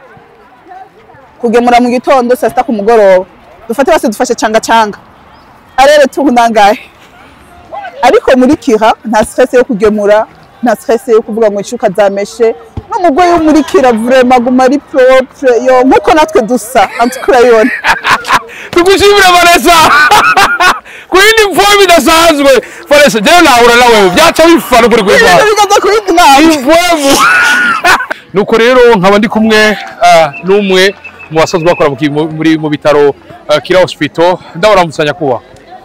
S5: kugemura mu gitondo, saa sita ku mugoroba, dufate bose dufashe canga canga arere tuhu nangahe? Ariko muri Kira nta stress yo kugemura, nta stress yo kuvuga ngo ishuka zameshe. N'umugore wo muri Kira vraiment aguma ari propre yo, nkuko natwe dusa antukurayibona.
S1: Tugushimira Vanessa ku yindi mfomu idasanzwe. Vanessa, jewe nahura nawe byaca bifana kuri kuri
S5: Ibintu bigeze kuri mwaka.
S1: Impwemu. Nuko rero nkaba ndi kumwe n'umwe mu basanzwe bakora mu bitaro Kira Hospital. Ndabaramutsanya kuba.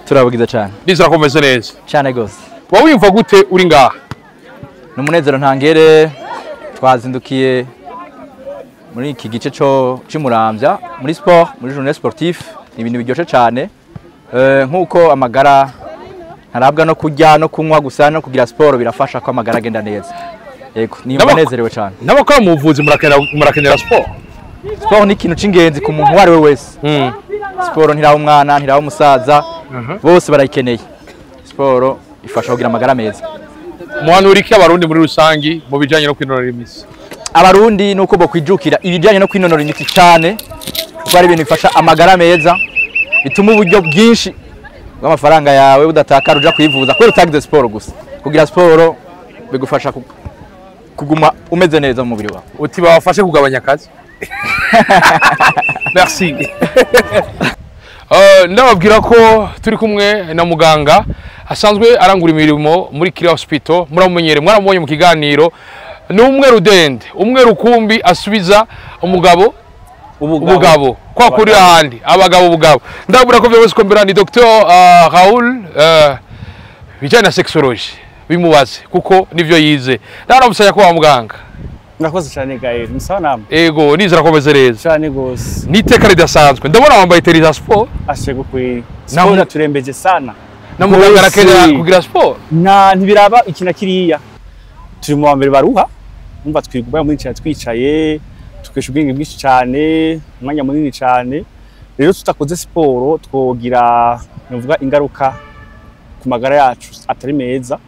S6: Turabagiza cyane.
S1: Nizera ko meze neza.
S6: Cyane gose.
S1: Wowe wiyumva gute uri ngaha?
S6: Ni umunezero ntangere. Twazindukiye muri iki gice co c'Imuramvya muri sport, muri journée sportif. Ni ibintu biryoshe cyane. Nk'uko amagara ntarabwa no kurya no kunywa gusa, no kugira siporo birafasha ko amagara agenda neza. Yego, ni unezerewe cyane.
S1: N'abakora mu buvuzi murakenera siporo.
S6: Siporo ni ikintu c'ingenzi ku muntu uwo ari we wese. Siporo ntiraba umwana, ntiraba umusaza, bose barayikeneye. Siporo ifasha kugira amagara meza.
S1: Muhanura iki Abarundi muri rusangi mu bijanye no kwinonora imitsi?
S6: Abarundi nuko bokwijukira ibijyanye no kwinonora imitsi cyane, kuko ari ibintu bifasha amagara meza, bituma uburyo bwinshi bw'amafaranga yawe budatakara uja kwivuza kubera utagize siporo gusa. Kugira siporo bigufasha kuguma umeze neza mu mubiri wawe.
S1: Uti babafashe kugabanya akazi. Merci. Ndababwira ko turi kumwe na muganga asanzwe arangura imirimo muri Kira Hospital. Muramumenyere, mwaramubonye mu kiganiro. Ni umwe rudende, umwe rukumbi asubiza umugabo ubugabo kwa kuri ahandi abagabo ubugabo. Ndabura ko byose ko mbera ni Dr Raoul, bijyanye na sexology bimubaze kuko nivyo yize. Ndaramusanya ko wa muganga.
S7: Murakoze cyane Gaël, musawa namwe?
S1: Ego, nizera ko meze neza.
S7: Cyane gose.
S1: Niteka ridasanzwe, ndabona wambaye teri za sport.
S7: Ashego kweli. Sport iraturembeje sana.
S1: Na muganga arakenera
S7: Gose.
S1: kugira sport.
S7: Na ntibiraba iki na kiriya. Turi mu wa mbere baruha, umva twiguma muri cyane twicaye, tukesha ubwenge bwinshi cyane, umwanya munini cyane. Rero tutakoze siporo twogira nuvuga ingaruka ku magara yacu atari meza.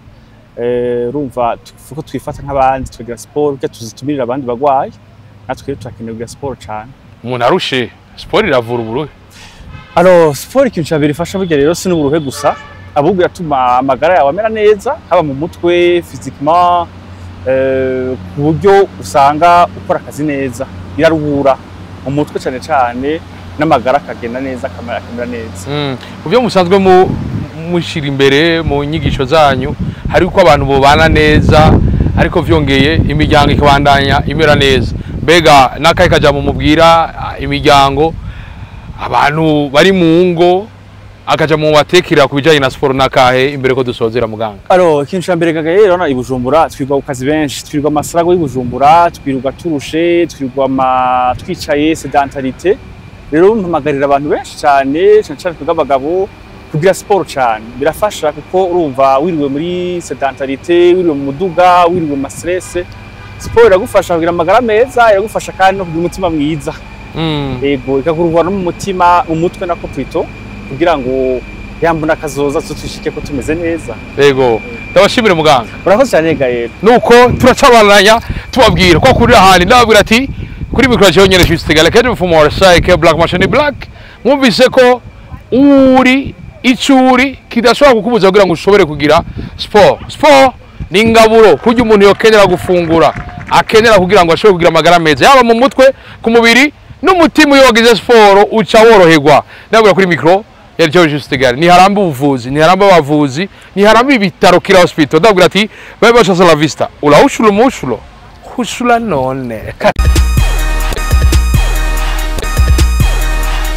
S7: Urumva ko twifata nk'abandi tukagira siporo kugira tuzitumirire abandi bagwayi, natwe rero turakeneye kugira siporo cyane.
S1: Umuntu arushe, siporo iravura uburuhe?
S7: Alors, siporo ikintu ca mbere ifasha burya rero si n'uburuhe gusa, ahubwo iratuma amagara yawe amera neza, haba mu mutwe, physiquement, ku buryo usanga ukora akazi neza. Iraruhura mu mutwe cyane cyane, n'amagara akagenda neza, akamera neza.
S1: Mu byo musanzwe mu mushira imbere mu nyigisho zanyu hari uko abantu bobana neza, ariko vyongeye imiryango ikabandanya imera neza. Mbega n'akahe kajambo mubwira imiryango, abantu bari mu ngo, akajambo mubatekera ku bijanye na siporo n'akahe imbere ko dusozera, muganga?
S7: Alors, ikintu ca mbere gagaye rero i Bujumbura twirwa ku kazi benshi, twirwa amasarago y'i Bujumbura, twirwa turushe, twirwa twicaye, sédentarité. Rero mpamagarira abantu benshi cyane, cyane cyane twebwe abagabo, kugira siporo cyane. Birafasha kuko urumva wiriwe muri sédentarité, wiriwe mu muduga, wiriwe mu stress. Siporo iragufasha kugira amagara meza, iragufasha kandi no kugira umutima mwiza. Ego, ikakuruhura no mu mutima, mu mutwe nako plutôt, kugira ngo yambona kazoza tutwishike ko tumeze neza.
S1: Yego, ndabashimire muganga.
S7: Urakoze cyane Gaël.
S1: Nuko turacabananya tubabwira ko kuri ahandi ndababwira ati kuri micro jewe nyene Juste Gale Kedi from our side Black Machine Black. Mwumvise ko uri icuri kidashobora kukubuza kugira ngo ushobore kugira sport. Sport ni ingaburo kurya umuntu yokenera gufungura, akenera kugira ngo ashobore kugira amagara meza, yaba mu mutwe, ku mubiri n'umutima. Iyo wagize sport uca woroherwa. Ndabwira kuri micro Yari cyo Juste Gari. Niharamba ubuvuzi, niharamba abavuzi, niharamba ibitaro Kira Hospital. Ndabwira ati bye bye, la vista. Ulaushulo mushulo. Hushula none.